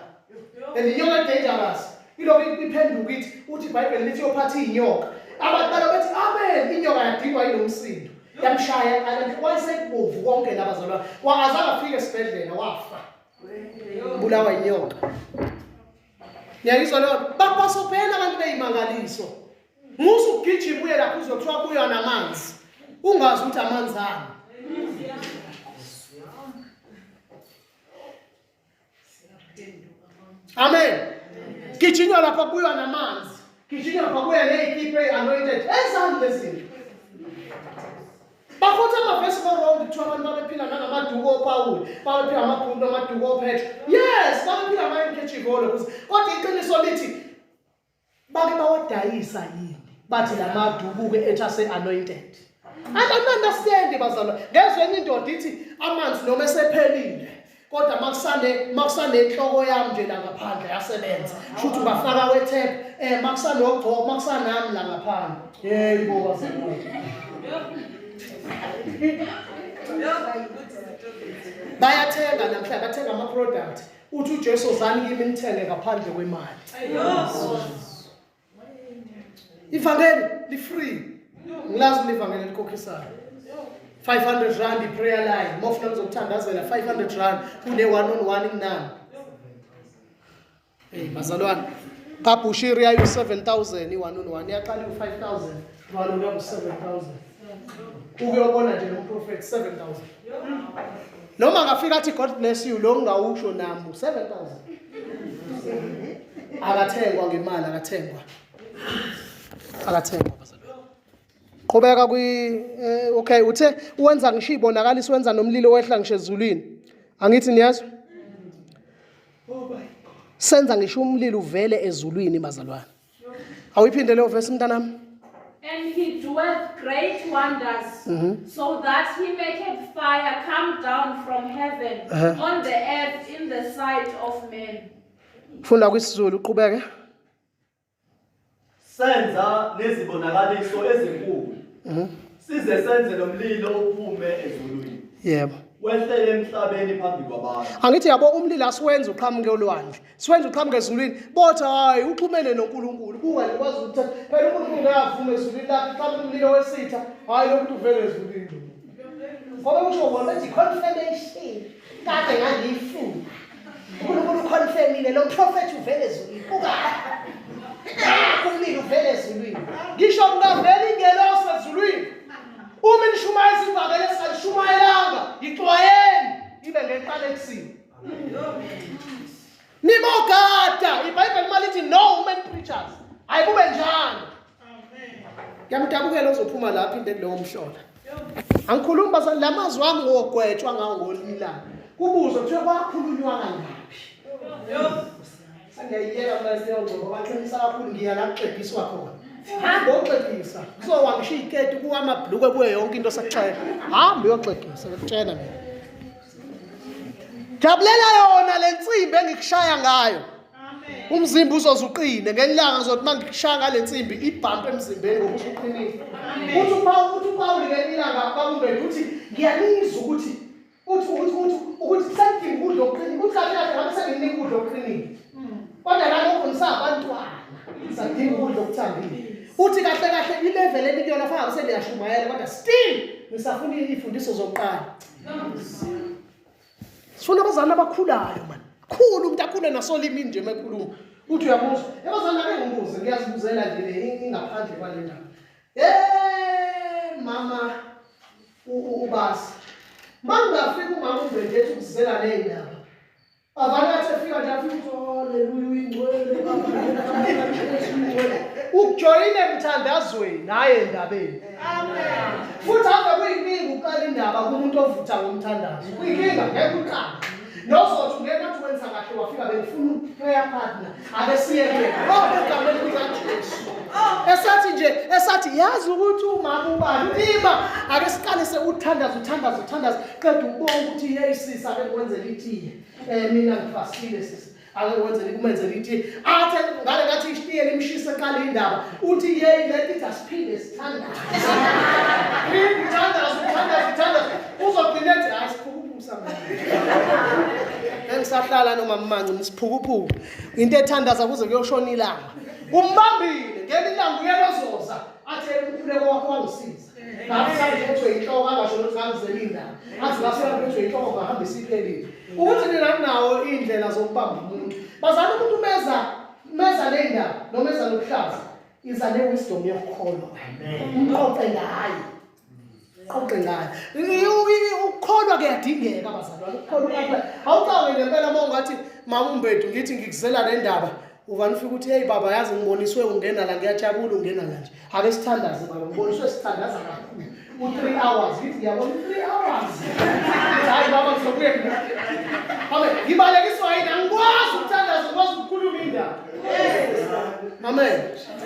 And inyoka dangerous. Ilokhu iphenduka ithi uthi iBhayibheli lithi yophatha inyoka. Abantu balo bethi amen inyoka yadingwa yilomsindo. Yamshaya qala wayesekubovu konke labazalwane. Wangazange afike esibhedlela wafa. Bulawa inyoka. Ngiyayizwa leyo nto. Bapasophela abantu beyimangaliso. Musa ukugijima uye lapho uzothiwa buywa namanzi. Ungazi ukuthi amanzi ani. Amen. Gijinywa lapha buywa namanzi. Gijinywa lapha buya nezikipa anointed. Ezani lezinto. Bakhotha amavesi ko-wrong kuthiwa abantu babephila nangamaduku oPawuli, babephila amabhuku namaduku oPetro. Yes, babephila ama-handkerchief all kodwa iqiniso lithi bake bawadayisa yini bathi la maduku-ke ethi ase-anointed. I don't understand bazalwane. Ngezwe enye indoda ithi amanzi noma esephelile kodwa makusanenhloko yami nje la ngaphandle yasebenza. Shuthi ungafaka wetap makusanogcobo makusanami la ngaphandle. Yebo bazalwane. Bayathenga namhlanje bathenga ama-product uthi uJesu zani kimi nithenge ngaphandle kwemali. Ivangeli li-free. Ngilazi mina ivangeli elikhokhisayo. 500 rand i-prayer line. Mawufuna ngizokuthandazela 500 rand kune one on one kunani. Hey bazalwane. KaBushiri yayu 7000 i-one on one yaqala u-5000 walula ku-7000. Ukuyobona nje lo prophet 7000. Noma ngafika athi God bless you lo ngawusho nami 7000. Akathengwa ngemali akathengwa. Akathengwa bazalwane. Qhubeka kwi okay uthe uwenza ngisho ibonakaliso wenza nomlilo wehla ngisho ezulwini. Angithi niyazwa? Senza ngisho umlilo uvele ezulwini bazalwane. Awuyiphinde leyo verse mntanami? And he doeth great wonders, so that he maketh fire come down from heaven on the earth in the sight of men. Funda kwisiZulu uqhubeke. Senza nezibonakaliso ezinkulu. Size senze nomlilo uphume ezulwini. Yebo. Wehlele emhlabeni phambi kwabantu. Angithi yabo umlilo asiwenza uqhamuke olwandle. Siwenza uqhamuke ezulwini. Bothi hayi uxhumene noNkulunkulu. Buka nje kwazi ukuthi phela uNkulunkulu ngavuma ezulwini lapho uqhamuka umlilo wesitha. Hayi lo muntu uvele ezulwini. Ngoba usho bona bethi confirmation. Kade ngangiyifuna. uNkulunkulu uconfirmile lo prophet uvele ezulwini. Buka. Nakhu umlilo uvele ezulwini. Ngisho kungavela ingelosi ezulwini. Uma nishumayela ivangeli esalishumayelanga, yixwayeni ibe ngeqala ekusini. Nibogada, iBhayibheli malithi no women preachers. Ayikube njalo. Ngiyamdabukela ozophuma lapha into kulowo mhlola. Angikhulumi basa lamazwi wami ngogwetshwa ngawo ngolimi lami. Kubuzwe kuthiwe kwakhulunywa kangaphi. Sengiyayiyeka mina leyo ngxoxo baqinisa kakhulu ngiya la kuxegiswa khona. Hamba oxegisa. Kuzowa ngisho iziketi kuwa amabhlukwe kuwe yonke into sekuxega. Hamba uyoxegisa ngikutshela mina. Jabulela yona lensimbi engikushaya ngayo. Umzimba uzoze uqine ngelanga ngizothi mangikushaya ngale nsimbi ibhamp emzimbeni ngoba usuqinile. Uthi uPaul uthi uPaul ngelinye ilanga bakumbede uthi ngiyanizwa ukuthi uthi uthi uthi ukuthi sengidinga ukudla okuqinile. Uthi kahle kahle ngabe senginika ukudla okuqinile. Kodwa nalokho nisabantwana nisadinga ukudla okuthambile. Uthi kahle kahle ilevel enikuyona fanele sengiyashumayela kodwa still nisafuna ifundiso zokuqala. Sifuna abazali abakhulayo man. Khulu umuntu akhule nasolimini nje mekhuluma. Uthi uyabuzwa. Ebazali ake ngibuze ngiyazibuzela nje le ingaphandle kwale ndaba. Eh mama ubasi. Mangafika umama umbethe ukuzela le ndaba. Avane athi efika nje afike uthi haleluya uyingcwele baba uyingcwele. Ukujoyina emthandazweni hayi endabeni. Amen. Futhi ave kuyinkinga uqala indaba kumuntu ovutha ngomthandazo. Kuyinkinga ngeke uqale. Nozothi ungena athi wenza kahle wafika bengifuna prayer partner. Ake siye kuyena. Oh egameni likaJesu. Esathi nje esathi yazi ukuthi umama ubani ima ake siqalise uthandaza uthandaza uthandaza qeda ubonga ukuthi hey sisi ake ngikwenzele itiye. Eh mina ngifasile sisi. Ake ngikwenzele kumenzele itiye. Athe ngale ngathi ishitiye limshise qala indaba. Uthi hey le ithi asiphinde sithandaze. Phinde uthandaze uthandaze uthandaze. Uzogcina ethi hayi siphukuphuku samanje. Engisahlala noma mmanci nisiphukuphuku. Into ethandaza kuze kuyoshona ilanga. Umbambile ngelinye ilanga uyena ozoza athi umkhuleko wakho wangisiza. Ngafika ngiphethwe inhloko angasho ukuthi ngangizela indaba. Athi ngafika ngiphethwe inhloko ngahamba isiphelile. Ukuthi nina nawo indlela zokubamba umuntu. Bazali umuntu meza meza le ndaba noma eza nokuhlaza iza ne wisdom yokukholwa. Umqoqe ngayo. Qoqe ngayo. Ukukholwa kuyadingeka bazalwane. Ukukholwa kuyadingeka. Awucabange ngempela uma ungathi mama uMbedu ngithi ngikuzela le ndaba uvane ufike uthi hey baba yazi ngiboniswe ungena la ngiyajabula ungena la nje. Ake sithandaze baba ngiboniswe sithandaza kakhulu. U-3 hours ngithi ngiyabona u-3 hours. Hayi baba ngizobuye. Amen. Ngibalekiswa yini? Angikwazi ukuthandaza, ngikwazi ukukhuluma indaba. Amen.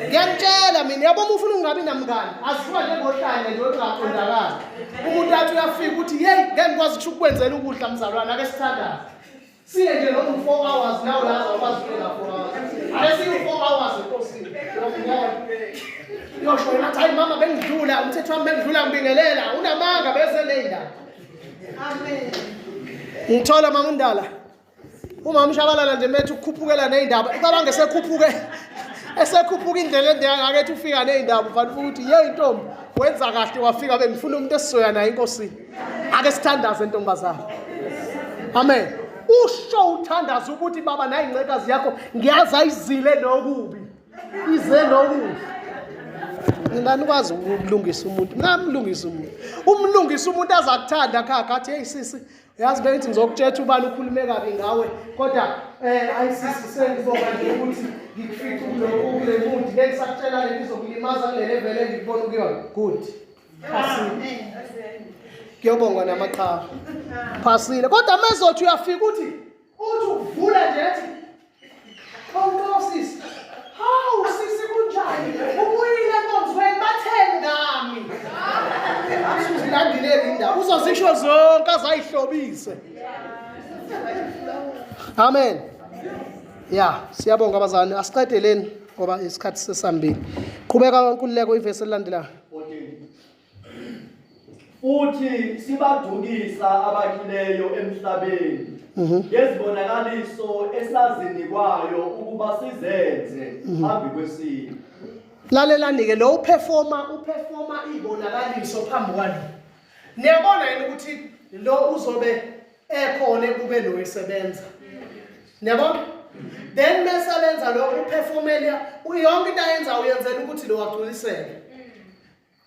Ngiyakutshela mina yabo uma ufuna ungabi namngani aziwa njengohlanya nje olungaqondakali. Umuntu athi uyafika uthi hey ngeke ngikwazi kusho ukukwenzela ukudla mzalwane ake sithandaze. Siye nje noma u-4 hours nawe la awukwazi ukuyenza 4 hours. Ake siye u-4 hours enkosini. Uyokubona. Uyosho yena athi hayi mama bengidlula umthetho wami bengidlula ngibingelela unamanga bese le ndaba. Amen. Ngithola mama undala. Umama ushabalala nje methu ukukhuphukela nezindaba. Ucabange esekhuphuke esekhuphuka indlela ende kangaka ethi ufika nezindaba ufanele ukuthi yeyi ntombi wenza kahle wafika bengifuna umuntu esizoya naye enkosini. Ake sithandaze ntombazana. Amen. Usho uthandaza ukuthi baba nayi incekazi yakho ngiyazi ayizile nokubi. Ize nokubi. Mina nikwazi ukulungisa umuntu. Ngamlungisa umuntu. Umlungisa umuntu azakuthanda khakha athi hey sisi Yazi bengithi ngizokutshela ubani ukhulume kabi ngawe kodwa eh ayisisi sengibonga nje ukuthi ngikufice kulokhu kule mood ngeke ngisakutshela le ngizokulimaza kule level engikubona kuyona. Good. Phasile. Kuyobongwa namaqhawe. Phasile. Kodwa mezothi uyafika uthi uthi uvula nje ethi Hawu sisi. Hawu sisi kunjani? Ubuyile enkonzweni batheni ngami? Usuzilandile indaba. Uzozisho zonke azayihlobise. Amen. Ya, siyabonga abazali. Asiqedeleni ngoba isikhathi sesambile. Qhubeka nkululeko ivesi elilandelayo. Futhi sibadukisa abakhileyo emhlabeni mhm. ngezibonakaliso esazinikwayo ukuba sizenze mhm. phambi kwesilo. Lalelani-ke lo uphefoma uphefoma iy'bonakaliso phambi kwalo. Niyabona yini ukuthi lo uzobe ekhona ebuke lo esebenza. Niyabona? Then mesebenza lo uphefomela yonke into ayenza uyenzela ukuthi lo agculiseke.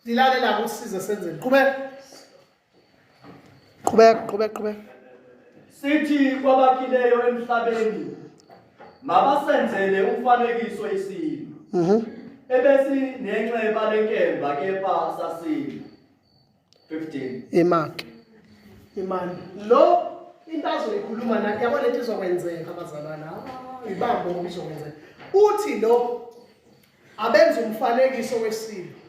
Lilalela ukuthi size senzeni. Qhubeka. Qhubeka, qhubeka, qhubeka. Sithi kwabakhileyo emhlabeni mabasenzele umfanekiso isilo. Mhm. Ebesinenxeba lenkemba kepha sasila. 15. Imaki. Imani. Lo into azoyikhuluma nathi yabo lento izokwenzeka bazalwana. Ah, ibambo ngoba izokwenzeka. Uthi lo abenza umfanekiso wesilo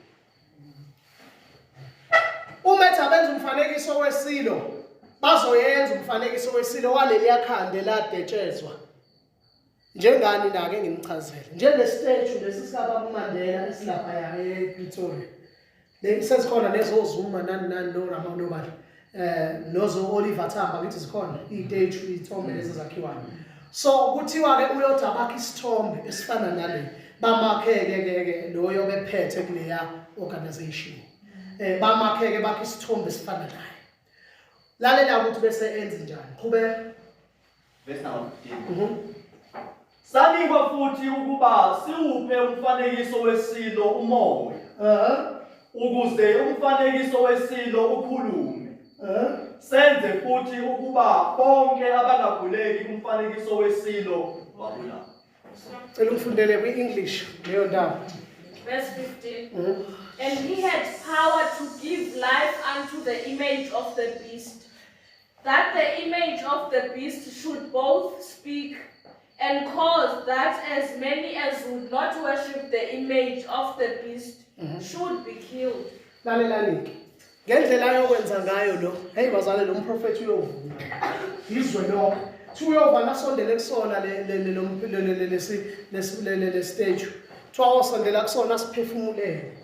uma ethi abenza umfanekiso wesilo bazoyenza umfanekiso wesilo waleliya khanda eladetshezwa njengani nake ngimchazele njengesiteju lesi sikababa uMandela esilaphaya ePretoria sezikhona nezozuma nani nani norama nobani eh nozo Oliver Tambo ngithi zikhona iy'teju iy'thombe lezi ezakhiwayo so kuthiwa ke uyothi abakhe isithombe esifana nale bamakheke ke ke loyo bephethe kuleya organization eh bamakheke bakhe isithombe esifana naye. Lalela ukuthi bese enze njani. Qhubeka. Verse number 15. Sanikwa futhi ukuba siwuphe umfanekiso wesilo umoya. Ukuze umfanekiso wesilo ukhulume. Senze futhi ukuba bonke abangakhuleki umfanekiso wesilo babulawe. Cela ungifundele kwi-English leyo ndawo. Verse 15. And he had power to give life unto the image of the beast, that the image of the beast should both speak and cause that as many as would not worship the image of the beast should be killed. Lalelani-ke. Ngendlela ayokwenza ngayo lo, hey bazalwane, lo mprofethi uyovuma. Izwe lonke. Kuthiwa uyova nasondele kusona le le le le le le lesi lesi le le le statue. Kuthiwa osondela kusona siphefumulele.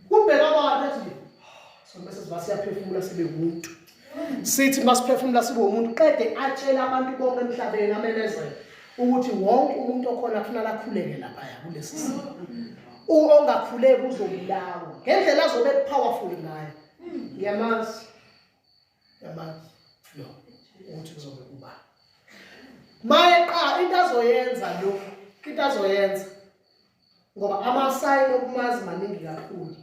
Kubheka abantu athi sona bese siba siyaphefumula sibe umuntu. Sithi masiphefumula sibe umuntu qede atshela abantu bonke emhlabeni amemezele ukuthi wonke umuntu okhona kufanele akhuleke laphaya kulesi simo. Ongakhuleki uzobulawa. Ngendlela azobe powerful ngayo. Ngiyamazi. Ngiyamazi. Lo ukuthi kuzobe kuba. Mayeqa into azoyenza lo, into azoyenza. Ngoba amasayini okumazi maningi kakhulu.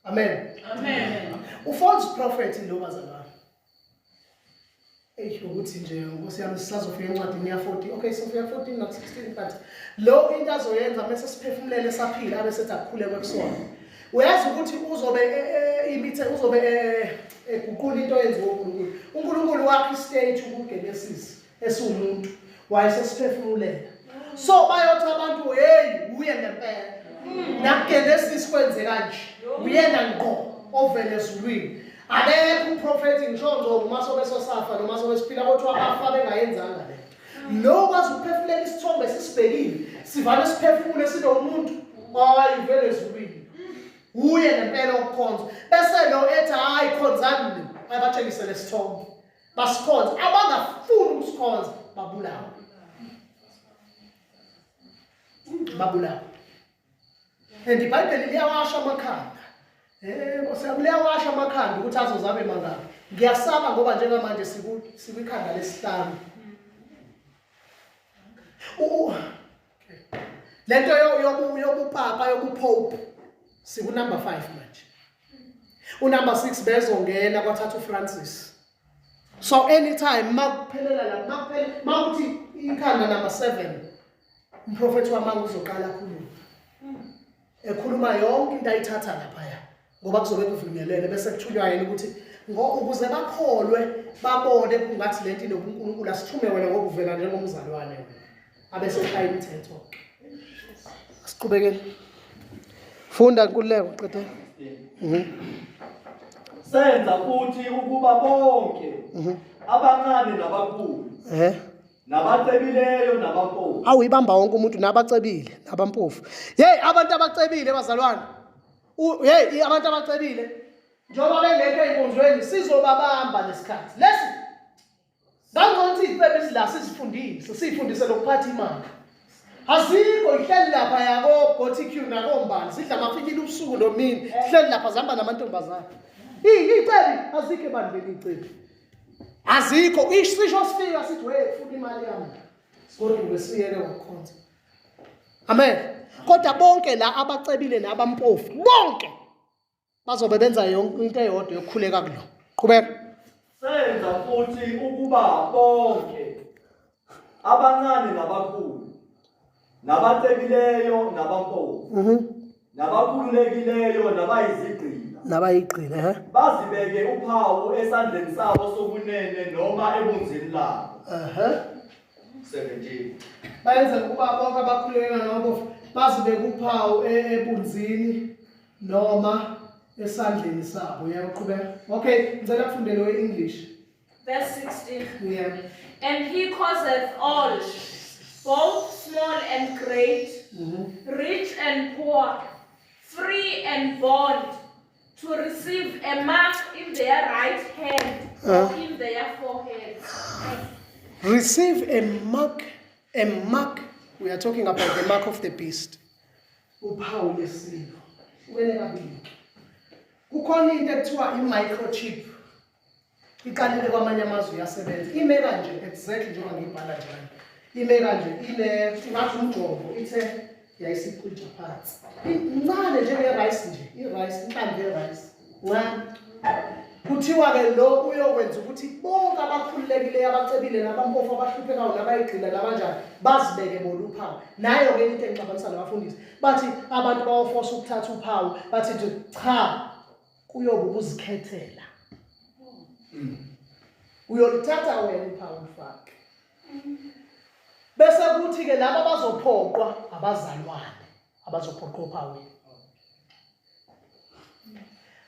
Amen. Amen. U-false prophet lo bazalwane. Eish, ukuthi nje Nkosi yami, sisazofika encwadini ya 40. Okay, sofika 14 not 16, but lo into azoyenza mase siphefumulele saphila abe sethi akukhulekwe kusona. Uyazi ukuthi uzobe imithe uzobe eguqula into eyenziwa uNkulunkulu. UNkulunkulu wakhe i-state kuGenesis esiwumuntu wayesesiphefumulela. So bayothi abantu, hey, uye ngempela. NakuGenesis kwenzeka nje. Uyena ngqo ovele ezulwini. Akekho umprofethi ngisho nje uma sobe sosafa noma sobe siphila kodwa abafa bengayenzanga lento. Lo kwazi ukuphefumulela isithombe sisibhekile, sivale siphefumule sinomuntu, hayi vele ezulwini. Uye ngempela ukukhonza. Bese lo ethi hayi khonzani ni, abatshengise lesithombe. Basikhonza, abangafuni ukusikhonza babulawa. Babulawa. And iBhayibheli liyawasha amakhanda. Nkosi yami, liyawasha amakhanda ukuthi azozabe mangaki. Ngiyasaba ngoba njengamanje sikwikhanda lesihlanu. Lento yobupapa yobupope siku number 5 manje. Unumber 6 bezongena kwathatha uFrancis. So anytime makuphelela la makuphela makuthi ikhanda number 7 umprofethi wamanga uzoqala akhulume. Ekhuluma yonke into ayithatha laphaya ngoba kuzobe kuvunyelene bese kuthunywa yena ukuthi ukuze bakholwe babone kungathi lento inobuNkulunkulu asithume wena ngoba uvela njengomzalwane wena abese eshaya imithetho. Asiqhubekeni. Funda Nkululeko qedela. Senza futhi ukuba bonke abancane nabakhulu nabacebileyo nabampofu. Awu, ibamba wonke umuntu, nabacebile nabampofu. Hey, abantu abacebile bazalwane. Hey, abantu abacebile njengoba bengekho ey'nkonzweni sizobabamba lesikhathi lesi. Ngangcono ukuthi izicebi la sizifundise, siyifundise lokuphatha imali. Azikho, ihleli lapha yako Botq nakombani, zidla amafikile ubusuku nomini, hleli lapha zihamba namantombazane. Iyicebi azikho ebandleni, icebi azikho. Isisho sifika sithi we funa imali yami, sigoduke siyeke ukukhonza. Amen. Kodwa bonke la abacebile nabampofu bonke bazobe benza yonke into eyodwa yokukhuleka kulo. Qhubeka. Senza futhi ukuba bonke abancane nabakhulu nabacebileyo nabampofu nabakhululekileyo nabayizigqila nabayigqila bazibeke uphawu esandleni sabo sokunene noma ebunzini labo. 17. Bayenza ukuba bonke abakhululeka nabampofu bazibeke uphawu ebunzini noma esandleni sabo. Uyaqhubeka. Okay, ngicela kufundele we-English. Verse 16. Yeah. And he causeth all, both small and great, rich and poor, free and bond, to receive a mark in their right hand or in their forehead. Receive a mark, a mark. We are talking about the mark of the beast. Uphawu lesilo. Ubele kabili. Kukhona into ekuthiwa i-microchip. Iqalile kwamanye amazwe iyasebenza. Ime kanje exactly njengoba ngiyibhala nje kanje. Ime kanje ine ngathi umjovo ithe yayisicija phansi. Incane njenge-rice nje, i-rice, inhlamvu ye-rice. Ncane. Kuthiwa-ke lo uyokwenza ukuthi bonke abakhululekileyo abacebile nabampofu abahluphekayo nabayigcina nabanjani bazibeke bona uphawu. Nayo-ke into engixabanisa nabafundisi. Bathi abantu bawofosa ukuthatha uphawu, bathi nje cha kuyoba ukuzikhethela. Uyoluthatha wena uphawu ufake. Bese kuthi-ke laba abazophoqwa abazalwane abazophoqwa ophawini.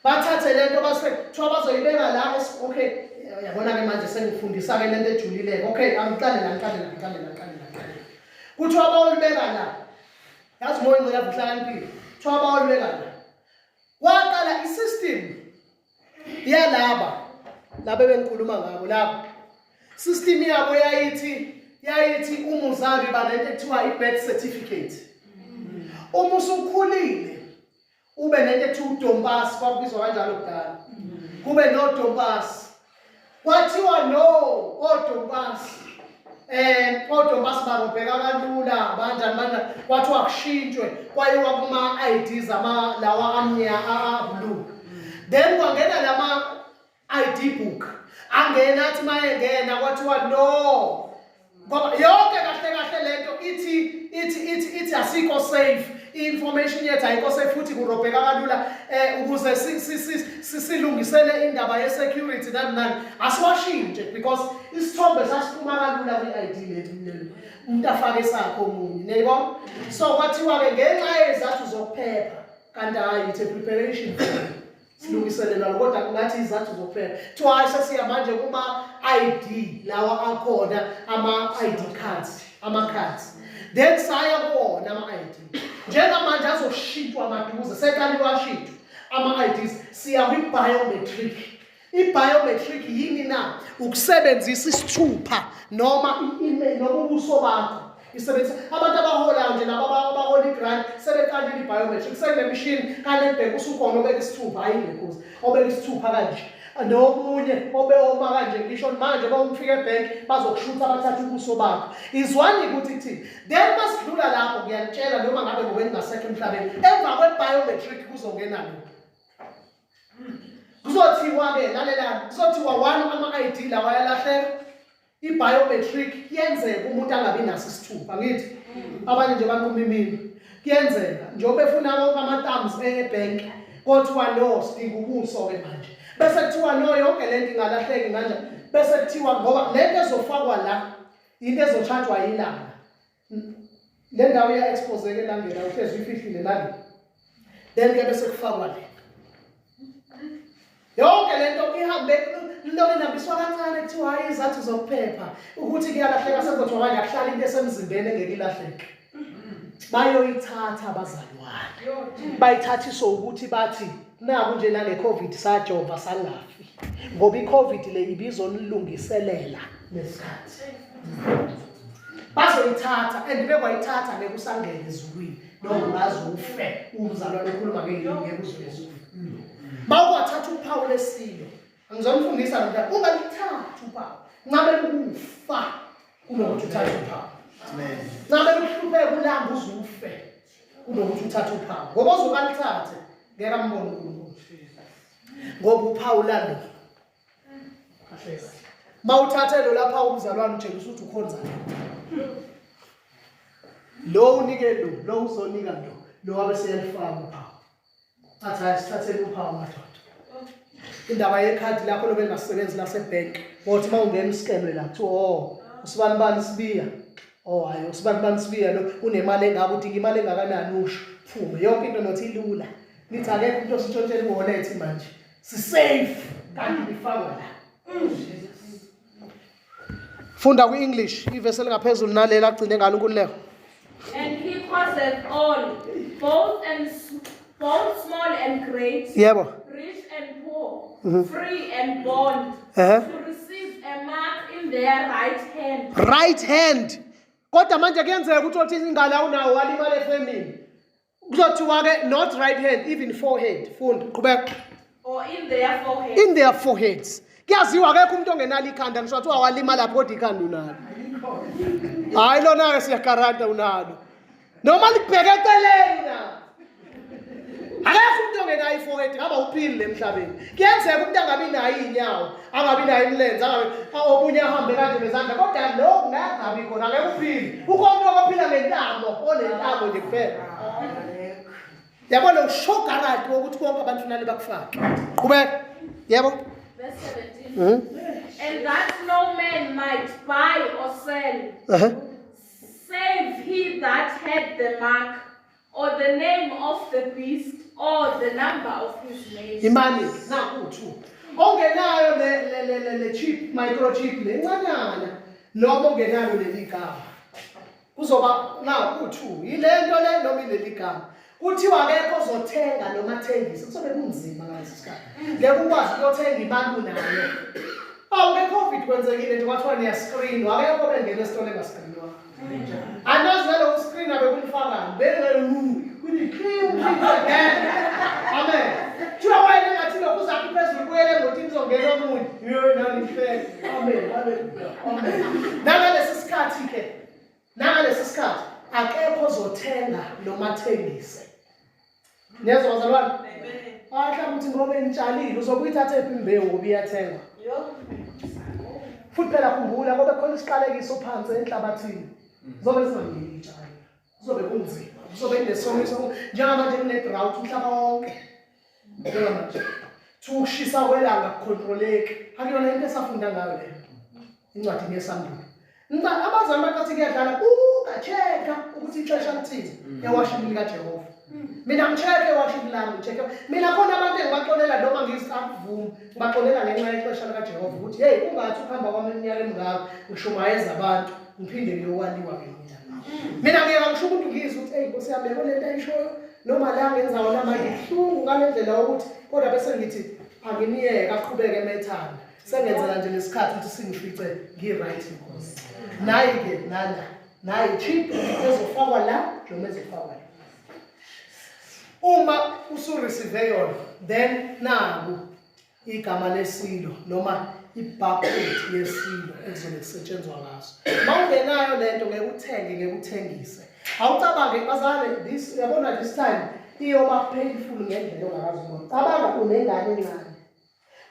Bathathe lento base kuthiwa bazoyibeka la okay yabona ke manje sengifundisa ke lento ejulile okay angiqale la ngiqale la ngiqale la ngiqale la ngiqale la kuthiwa bawulibeka la yazi moya ngcela uhlakaniphile kuthiwa bawulibeka la kwaqala isystem yalaba laba bengikhuluma ngabo laba system yabo yayithi yayithi uma uzalwa iba nento ekuthiwa i-birth certificate uma usukhulile ube nento ekuthiwa udompasi kwakubizwa kanjalo kudala kube nodompasi kwathiwa no odompasi eh odompasi barobheka kalula banjani banjani kwathiwa kushintshwe kwayiwa kuma IDs ama lawa amnya blue then kwangena lama ID book angena athi mayengena kwathiwa no ngoba yonke kahle kahle lento ithi ithi ithi ithi asikho safe i-information yethu ayikho safe futhi kurobheka kalula eh ukuze silungisele indaba ye-security nani nani asiwashintshe because isithombe sasiphuma kalula kwi-ID leli umuntu afake sakho omunye neyibona so kwathiwa-ke ngenxa yezathu zokuphepha kanti hhayi it's a preparation silungiselelwa kodwa kungathi izathu zokuphela kuthiwa hayi sesiya manje kuma-ID lawa akhona ama-ID cards ama-cards then saya kuwona ama-ID njengamanje azoshintshwa maduze seqaliwe ashintshwa ama-IDs siya kwi-biometric I-biometric yini na? Ukusebenzisa isithupha noma noma ubuso bakho. Isebenzisa abantu abaholayo nje laba abahola i-grant sebeqalile i-biometric sekunemishini kaNedbank usukhona obeka isithupha hayi ngekhuza obeka isithupha kanje nokunye obewoma kanje ngisho manje uma ufika ebhenki bazokushutha bathathe ubuso bakho izwani ukuthi kuthini then masidlula lapho ngiyanitshela noma ngabe ngobe ningasekho emhlabeni emva kwe-biometric kuzongena lokhu Kuzothiwa-ke lalelani, kuzothiwa one ama-ID lawa ayalahleka, i-biometric kuyenzeka umuntu angabi naso isithupha angithi abanye nje banquma iminwe kuyenzeka njengoba efuna wonke ama-thumbs ebhenki kothiwa no sidinga ubuso-ke manje bese kuthiwa no yonke le nto ingalahleki kanjani bese kuthiwa ngoba le nto ezofakwa la into ezotshajwa yilanga le ndawo iya-expose-ke elangeni awuhlezi uyifihlile nale then ke bese kufakwa le yonke le nto ihambe into inambiswa kancane kuthiwa hayi izathu zokuphepha ukuthi kuyalahleka sekuzothiwa manje akuhlala into esemzimbeni engeke ilahleke bayoyithatha abazalwane bayithathiswa ukuthi bathi naku nje nane-covid sajova sangafi ngoba i-covid le ibizonilungiselela lesikhathi bazoyithatha and bekwayithatha ngeke usangene ezulwini noma ungaze ufe umzalwane okhuluma ngeyini ngeke uze ezulwini mawukwathatha uphawu lesilo angizonifundisa namhlanje ungalithathi uphawu ncamela ukufa kunokuthi uthathe uphawu ncamela ukuhlupheka ulamba uze ufe kunokuthi uthathe uphawu ngoba ozokalithathe ngeke ambone uNkulunkulu ngoba uphawu lalo kahle kahle mawuthathe lo lapha umzalwane utshengisa ukuthi ukhonza lo unike lo lo uzonika lo lo wabe seyalifaka uphawu athi hayi sithatheni uphawu madoda indaba yekhadi lakho lobe lingasebenzi lasebhenki wothi uma ungena uskelwe la kuthiwa oh usibani bani sibiya oh hayi usibani bani sibiya lo unemali engaka udinga imali engakanani usho phume yonke into nothi ilula nithi akekho umuntu ositshontshela iwallet manje sisafe kanti lifakwa la funda kwi-english ivesi elingaphezulu nalela agcine ngalo unkululeko And he causeth all, both and both small and great, yebo rich and poor, free and bond, to receive a mark in their right hand. Right hand kodwa manje kuyenzeka ukuthi othi ingane awunawo walimala efemini kuzothiwa ke not right hand even forehead funda qhubeka Or in their forehead. In their foreheads. Kuyaziwa akekho umuntu ongenalo ikhanda ngisho kuthiwa walimala kodwa ikhanda unalo. Hayi lona-ke siyagaranta unalo. Noma likubheke eceleni na. Akekho umuntu ongenayo iforehead ngaba uphilile emhlabeni. Kuyenzeka umuntu angabi nayo iy'nyawo, angabi nayo imilenze, angabi omunye ahambe kanje ngezandla kodwa lokhu ngeke angabi khona angeke uphile. Ukhona umuntu ophila ngentamo, onentamo nje kuphela. Yabo lo shogarati wokuthi konke abantu nani bakufake. Qhubeka. Yebo. Verse 17. And that no man might buy or sell, save he that had the mark, or the name of the beast, or the number of his name. Imali naku 2. Ongenayo le le le le, le chip microchip le ncanyana noma ongenayo leli gama. Kuzoba naku 2. Yilento le noma ileli gama. Kuthiwa akekho ozothenga noma athengise. Kuzobe kunzima ngalesi sikhathi. Ngeke ukwazi ukuyothenga imali unayo. Awu nge-COVID kwenzekile nje kwathiwa niya-screen akekho obengena esitolo engascreenwa. Anazi nalowo screen abekumfakani kuthi clean clean again. Amen. Kuthiwa wayele ngathi lokhu uzakhe phezulu kuyele emotini uzongena omunye. Yo nani fair. Amen. Hallelujah. Amen. Nangalesi sikhathi ke nangalesi sikhathi akekho ozothenga noma athengise. Niyezwa bazalwane? Amen. Mhlawumbe uthi ngoba enitshalile uzobe uyithathe phi imbewu ngoba iyathengwa. Futhi phela khumbula ngoba khona isiqalekiso phansi enhlabathini. Zobe singamili iy'tshalo. Kuzobe kunzima. Kuzobe kunesomiso njengamanje kune drought umhlaba wonke. Njengamanje. Kuthiwa ukushisa kwelanga akukhontroleki. Akuyona into esafunda ngayo leyo. Incwadini yesambulo. Abazali baqathi kuyadlala buka check-a ukuthi ixesha lithini ewashini likaJehova. Mina ngi-check ewashini lami ngi-check. Mina khona abantu engibaxolela noma ngizakuvuma ngibaxolela ngenxa yexesha likaJehova ukuthi hey kungathi ukuhamba kwami iminyaka emingaka ngishumayeza abantu ngiphinde ngiyokwaliwa ngenyanga. Mina ngiyeka ngisho umuntu ngizwe ukuthi hey Nkosi yami yabo lento ayishoyo noma la ngenza wona manje ibuhlungu ngale ndlela yokuthi kodwa bese ngithi anginiyeke aqhubeke emethanda. Sengenzela nje lesikhathi ukuthi singifice ngi-right Nkosi. Nayi-ke nala nayi chip ezofakwa la noma ezofakwa la. Uma usureceive yona then naku igama lesilo noma i-barcode yesilo ekuzobe kusetshenzwa ngaso. Mawungenayo lento ngeke uthenge ngeke uthengise. Awucabange bazale this yabona this time iyoba painful ngendlela ongakazi ubona. Cabanga unengane encane.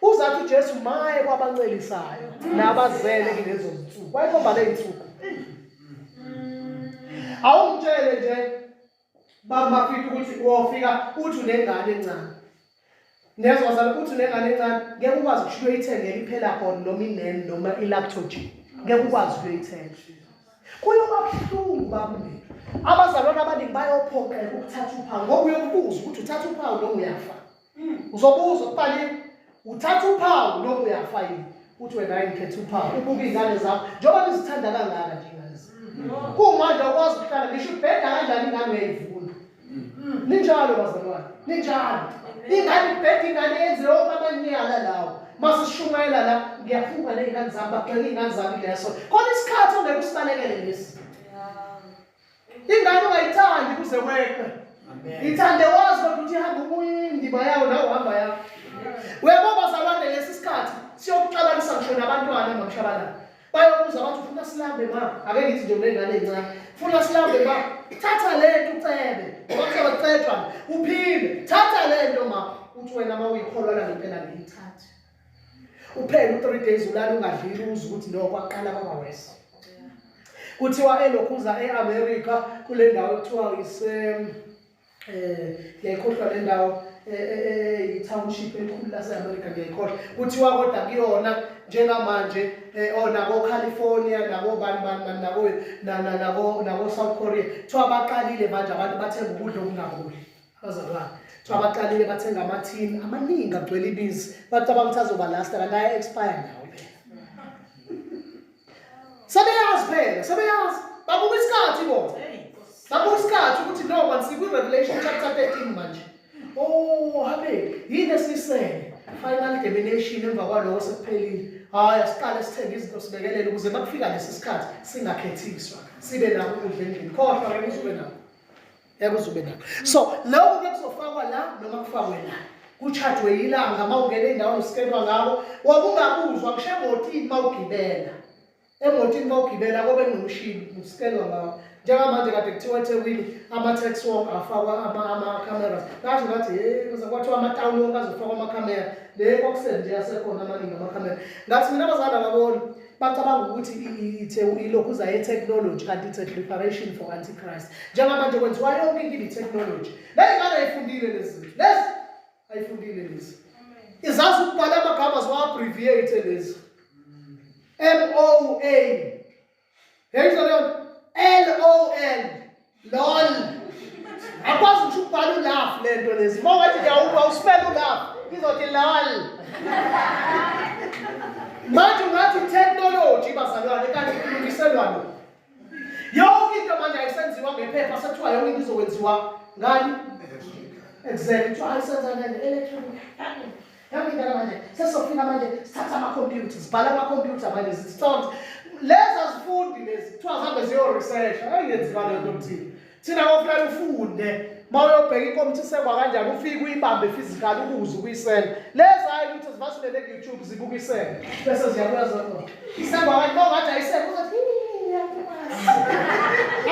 Uzathi uJesu maye kwabancelisayo nabazele kulezo zinsuku. Wayekhomba le insuku. Awungitshele nje baba Mafika ukuthi wofika uthi unengane encane. Nezwa zalo uthi unengane encane ngeke ukwazi ukusho uyithengela iphela khona noma inen noma ilactogen. Ngeke ukwazi ukuyithenga. Kuyoba buhlungu babuleli. Abazalwane abaningi bayophoqeka ukuthatha uphawu ngoba uyokubuza ukuthi uthatha uphawu noma uyafa. Uzobuza kubhaliwe uthatha uphawu noma uyafa yini? Uthi wena hayi ngikhetha uphawu. Ubuka iy'ngane zakho njengoba nizithanda kangaka nje iy'ngane zakho. Kumanje awukwazi ukuhlala ngisho ubheda kanjani ingane uyayivuna. Ninjalo bazalwane, ninjalo. Ingane ibheda ingane yenze yonke amanyala lawo. Masishumayela la ngiyafunga ney'ngane zami bagxeka iy'ngane zami kuleso. Khona isikhathi ongeke usibalekele lesi. Ingane ungayithandi kuze kweqe. Ithande wazi kodwa ukuthi ihamba ubuye indima yawo nawe uhamba yakho. Uyabo bazalwane lesi sikhathi siyokuxabanisa ngisho nabantwana mamshabalala. Bayobuza bathi ufuna silambe ma. Ake ngithi nje unengane encane. Funa silambe ma. Thatha lento ucebe. Ngoba kuzobe kucetshwa. Uphile. Thatha lento ma. Uthi wena ma uyikholwa la ngempela ngiyithathe. Uphele u3 days ulala ungadlile uzwe ukuthi no kwaqala kwaba worse. Kuthiwa elokhuza eAmerica kule ndawo ekuthiwa ise ngiyayikhohlwa le ndawo i-township enkulu lase-America ngiyayikhohlwa. Kuthiwa kodwa kuyona njengamanje nabo California nabo bani bani bani nabo nabo nabo South Korea kuthiwa baqalile manje abantu bathenga ukudla okungaboli. Abazalwane kuthiwa baqalile bathenga amathini amaningi agcwele ibizi bacabanga ukuthi azoba lasta kanti aya-expire nawo phela. Sebeyazi phela, sebeyazi. Babuka isikhathi bona. Babuka isikhathi ukuthi no man sikwi-Revelation chapter 13 manje. Oh, habe, yini esiyisele? Final determination emva kwaloko sekuphelile. Hayi asiqale sithenge izinto sibekelele ukuze makufika lesi sikhathi singakhethiswa. Sibe nako ukudla endlini. Khohlwa ngeke uze ube nako. Ngeke uze ube nako. So, lokho ke kuzofakwa la noma kufakwe la. Kuchajwe ilanga uma ungena endaweni uskenwa ngabo. Wabungabuzwa ngisho emotini uma ugibela. Emotini uma ugibela kobe kunomshini uskenwa ngawo. Njengamanje kade kuthiwa eThekwini ama-taxi wonke afakwa ama-cameras. Ngasho ngathi hey kuze kwathiwa amatawuni wonke azofakwa amakhamera. Le kwakusenje asekhona amaningi amakhamera. Ngathi mina abazali ababoni bacabanga ukuthi ilokhu uza ye-technology kanti it's a preparation for antichrist. Njengamanje kwenziwa yonke into ibe-technology. Le ngane ayifundile lezi zinto. Lezi ayifundile lezi. Izazi ukubhala amagama ziwa-abbreviate lezi. M O A. Yayizwa leyo nto? L O L. LOL. Akwazi ngisho ukubhala ulove le nto lezi. Uma ungathi ngiyawuba uspell ulove, izothi LOL. Manje ungathi technology bazalwane kanti kulungiselwa lo. Yonke into manje ayisenziwa ngephepha sekuthiwa yonke into izokwenziwa ngani? Exactly. Kuthiwa ayisenza ngani? Electronic. Yonke into manje sesizofika manje sithatha ama-computer sibhala ama-computer manje zisicabanga lezi azifundi lezi kuthiwa zihambe ziyo-research ayenziwa leyo nto kuthina thina kokufanele ufunde uma uyobheka inkomo isekwa kanjani ufike uyibambe physical ukuze ukuyisela lezi hayi lutho zivasilele ku-youtube zibukisele bese ziyabuya zona isekwa kanjani uma ungathi ayisekwa uzothi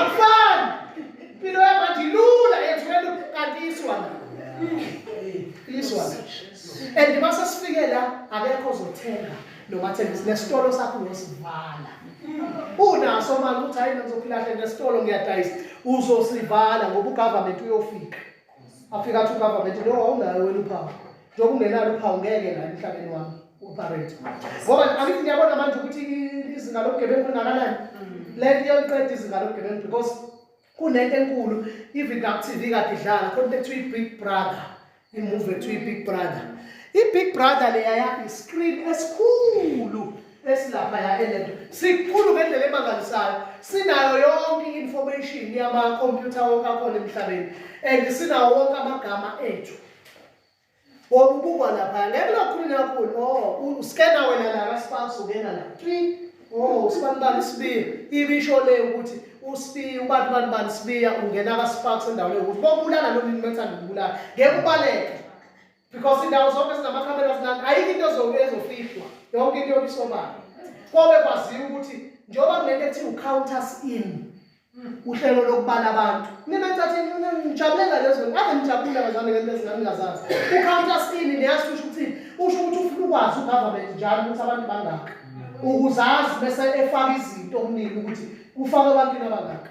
akufani impilo yamanje ilula yethu kanti iswa la iswa la and mase sifike la akekho ozothenga noma athengise nesitolo sakho uyosivala unaso manje ukuthi hayi ngizophila kahle nesitolo ngiyadayisa uzosivala ngoba ugovernment uyofika afika athi ugovernment no awunayo wena uphawu njengoba ungenalo uphawu ngeke la emhlabeni wami operate ngoba angithi ngiyabona manje ukuthi izinga lobugebengu lingakanani le nto iyoliqeda izinga lobugebengu because kunento enkulu even naku-tv kade idlala khona into ekuthiwa i-big brother imuvi ekuthiwa i-big brother i-big brother leyaya i-screen esikhulu esilaphaya elento sikhulu ngendlela emangalisayo sinayo yonke i-information yamakhompyutha wonke akhona emhlabeni and sinawo wonke amagama ethu Wokubukwa lapha ngeke lokhulunywa kakhulu. Oh, uskena wena la kaSparks ungena la. 3 Oh, usibanibani Sibiya. Ibisho le ukuthi uSibiya ubantu bani bani Sibiya ungena kaSparks endaweni yokuthi bobulala noma imethanda ukubulala. Ngeke ubaleke. Because indawo zonke zinamakhamera zinani ayikho into ezofihlwa. Yonke into yobisobala. Kobe kwaziwa ukuthi njengoba kunento ethi u-count us in uhlelo lokubala abantu nina nithathe nijabulela lezo ave nijabula bazane ngento ezingane ningazazi ucounter skin niyazi usho ukuthini usho ukuthi ufuna ukwazi ugovernment njalo ukuthi abantu bangaka ukuzazi bese efaka izinto okuningi ukuthi kufake ebantwini abangaka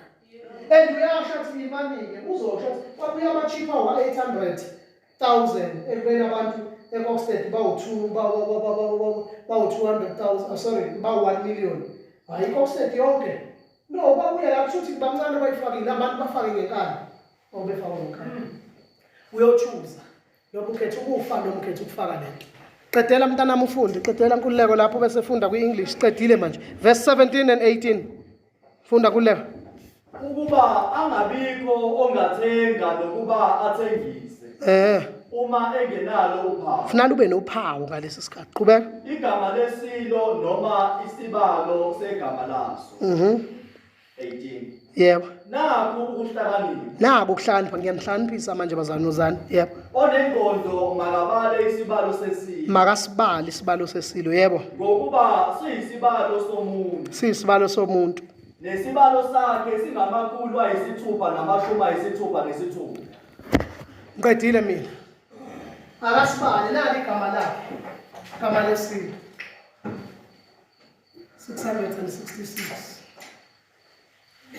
and uyasho athi imanike uzosho athi kwabuya ama-chip awa-800 thousand ekubeni abantu eKokstad bawu-2 bawu-200,000 sorry bawu-1 million hhayi iKokstad yonke no babuye la kusho ukuthi bancane abayifakile abantu bafake ngenkani or befake ngenkani uyochuza noma ukhetha ukufa noma ukhetha ukufaka lento qedela mntanami ufunde qedela nkululeko lapho bese funda kwi-english qedile manje verse 17 and 18 funda nkululeko Ukuba angabikho ongathenga nokuba athengise. Eh. Uma engenalo uphawu. Funala ube nophawu ngalesi sikhathi. Qhubeka. Igama lesilo noma isibalo segama laso. 18. Yebo. Nakhu ukuhlakanipha. Naku ukuhlakanipha ngiyanihlakaniphisa manje bazalwane nozani. Yebo. Onengqondo makabale isibalo sesilo. Makasibale isibalo sesilo. Yebo. Ngokuba siyisibalo somuntu. Siyisibalo somuntu. Nesibalo sakhe singamakhulu ayisithupha namashumi ayisithupha nesithupha. Ngiqedile mina. Akasibale nali igama lakhe. Igama lesilo. 666.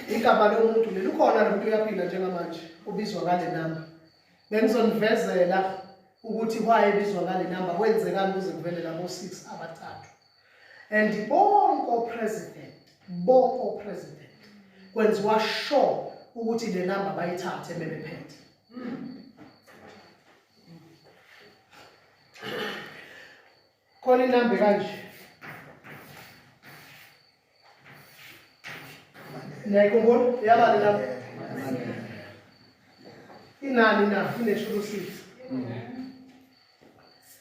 Igama lomuntu leli ukhona lo muntu uyaphila njengamanje ubizwa ngale namba. Bengizonivezela ukuthi why ebizwa ngale namba kwenzekani kuze kuvele labo 6 abathathu. And bonke opresident, bonke opresident kwenziwa sure ukuthi le namba bayithathe bebephethe. Khona inamba kanje. Niyayikhumbula? Iyabala inamba. Inani na ineshumi six.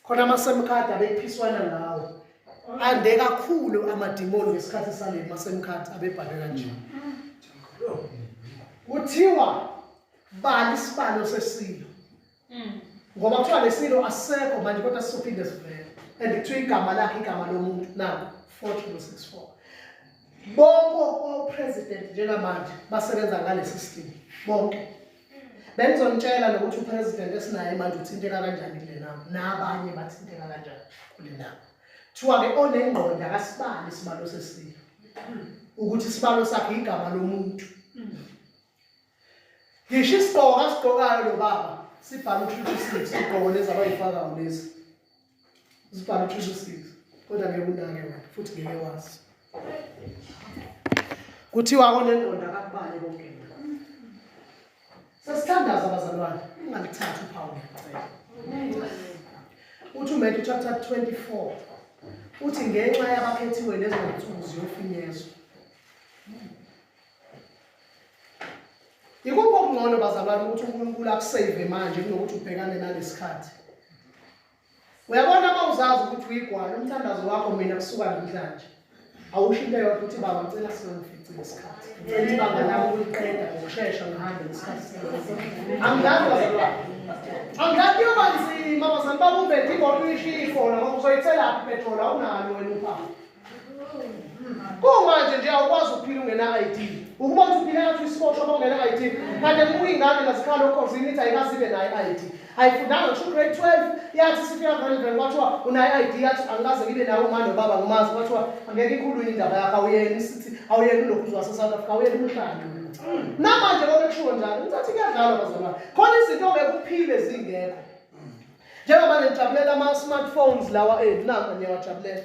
Khona ama-sim card abephiswana ngawo. Ande kakhulu amadimoni ngesikhathi sale ma-sim card abebhalwe kanje. Kuthiwa bala isibalo sesilo. Ngoba kuthiwa lesilo asisekho manje kodwa sizophinde sivele. And kuthiwa igama lakhe igama lomuntu naku 4664. Bonke o-president njengamanje basebenza ngale system bonke. Bengizonitshela nokuthi upresident esinaye manje uthinteka kanjani kule namba nabanye bathinteka kanjani kule namba. Kuthiwa-ke onengqondo akasibali isibalo sesilo ukuthi isibalo sakhe igama lomuntu. Ngisho isigqoko asigqokayo lo baba sibhala u-326 isigqoko lezi abayifakayo lezi sibhala u-326 kodwa ngeke unake wena futhi ngeke wazi kuthiwa konengqondo akakubali konke sesithandaza bazalwane ungalithathi uphawu ngiyacela uthi uMatthew chapter 24 uthi ngenxa yabakhethiwe lezo nsuku ziyofinyezwa Ikuphi okungcono bazalwane ukuthi uNkulunkulu akusave manje kunokuthi ubhekane nalesikhathi? Uyabona uma uzazi ukuthi uyigwala umthandazo wakho mina kusuka namhlanje. Awusho into eyodwa ukuthi baba ngicela singangifici isikhathi. Ngicela ukuthi baba lami uliqeda ngokushesha ngihambe ngesikhathi singakazi. Angidlali bazalwane. Angidlali kuyoba nzima bazalwane babumbe imoto uyishiye ikhona ngoba uzoyithela petrol awunalo wena uphawu. Kumanje nje awukwazi ukuphila ungena ID. Ukuba uthi uphila ngathi uyisiboshwa uma ungena ID. Kanti kubuka ingane nasikhala okhozini ithi ayikaze ibe nayo i-ID. Ayifundanga ngisho grade 12 yathi sifika grade 11 kwathiwa unayo i-ID yathi angikaze ngibe nayo uma nobaba ngimazi kwathiwa angeke ikhulunywe indaba yakho awuyena sithi awuyena ulokhu uzwase South Africa awuyena umhlanje. Namanje konke kushiwo njalo ngithathi kuyadlalwa bazalwane. Khona izinto ongeke uphile zingekho. Njengoba nijabulela ama-smartphones lawa enu nanka niyawajabulela.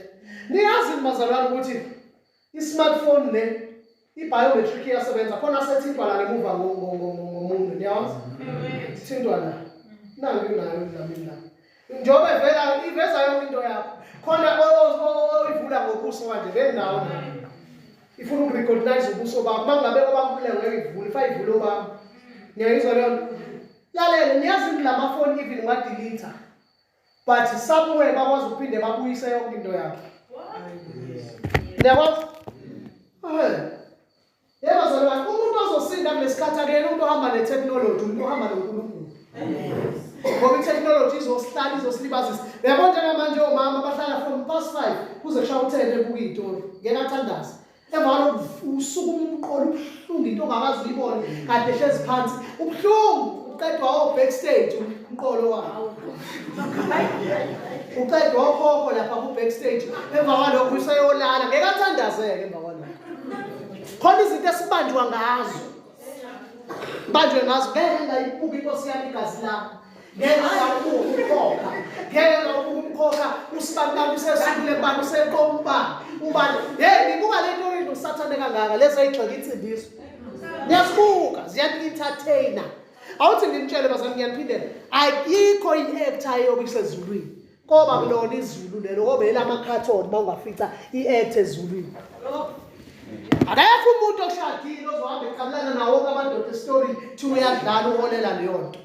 Niyazi bazalwane ukuthi i-smartphone le i-biometric iyasebenza khona sethintwa la ngemuva ngomunwe niyawazi? Thintwa la. Nangu inayo nami la. Njengoba ivela iveza yonke into yakho. Khona oyivula ngobuso kanje benginawo nami. Ifuna ukurecognize ubuso bakho. Mangabe obamkule ngeke ivule, ifa ivule obami. Niyayizwa leyo nto? Lalela, niyazi kulamafoni even ungadelete but somewhere bakwazi ukuphinde babuyise yonke into yakho. Niyakwazi? Eh. Yebo bazalwane, umuntu ozosinda kulesikhathi akuyena umuntu ohamba ne-technology, umuntu ohamba noNkulunkulu. Ngoba i-technology izosihlala izosilibazisa. Uyabona njengamanje omama bahlala from past 5 kuze kushaye u-10 ebuka iy'tori. Ngeke athandaze. Emva kwalokho usukuma umqolo ubuhlungu into ongakaze uyibone kade ehlezi phansi ubuhlungu uqedwa o-backstage umqolo wakhe uqedwa okhokho lapha ku-backstage emva kwalokho useyolala ngeke athandazeke emva kwalokho khona izinto esibanjwa ngazo banjwe ngazo ngeke ngayibuka inkosi yami igazi lami ngeke ngawubuka umkhokha ngeke ngawubuka umkhokha usibanibani usesukile kubani useqoma ubani ubani hey ngibuka le nto yini usathane kangaka lezi ayigxeka insindiso niyazibuka ziyani-entertainer awuthi nginitshele bazali ngiyaniphindela ayikho i-actor eyobe isezulwini koba kulona izulu lelo kobe elamakhathoni uma ungafica i-act ezulwini akekho umuntu oshadile ozohamba eqabulana nawo wonke amadoda esitorini thiwa uyadlala uholela leyo nto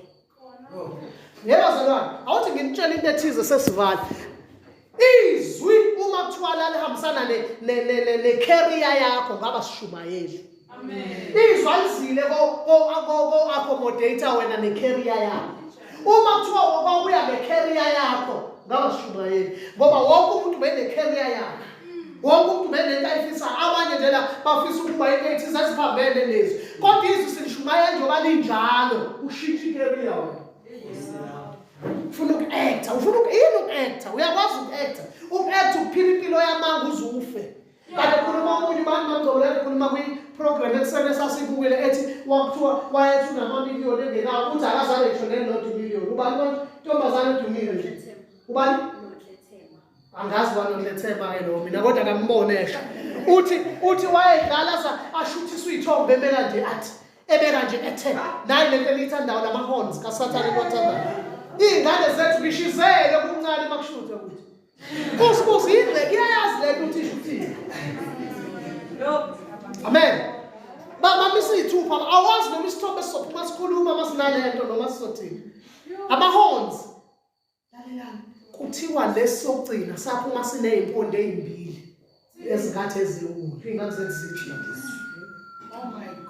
Yebo bazalwane, awuthi nginitshele into ethize sesivala. Izwi uma kuthiwa lalihambisana ne ne ne ne career yakho ngaba sishumayeli. Amen. Izwi alizile ko ko ko accommodate wena ne career yakho. Uma kuthiwa kwabuya nge career yakho ngaba sishumayeli ngoba wonke umuntu bene career yakhe. Wonke umuntu benento ayifisa abanye nje la bafisa ukuba into ethize eziphambene nezwi. Kodwa izwi silishumayela njengoba linjalo, ushintsha i-career wena. Ufuna uku-acta, ufuna yini uku-acta? Uyakwazi uku-acta. Uku-acta ukuphila impilo yamanga uze ufe. Kade khuluma omunye ubani mamngcobo lento khuluma kwi-program ekuseni esasibukile ethi wakuthiwa wayethi unamamiliyoni engenawo uthi akazange ngisho nelilodwa imiliyoni. Ubani manje? Intombazane edumile nje. Ubani? Angazi ubani onlethema ke lo mina kodwa ngambona esho. Uthi uthi wayedlala sa ashuthiswa ithombe ebeka nje athi ebeka nje ethe nayi lento eniyithandayo lama horns kaSathane kwathandayo. Iy'ngane zethu ngishizele kuncane makushuthe ukuthi. Usibuza yini le iyayazi le nto uthi isho uthini. Amen. Bamamisa iy'thupha awazi noma isithombe sizophuma sikhuluma masinalento noma sizothini. Ama-horns Lalelani, kuthiwa lesi sokugcina saphuma siney'mpondo ey'mbili ezingathi eziwulu. Iy'ngane zethu zithi. Oh my God.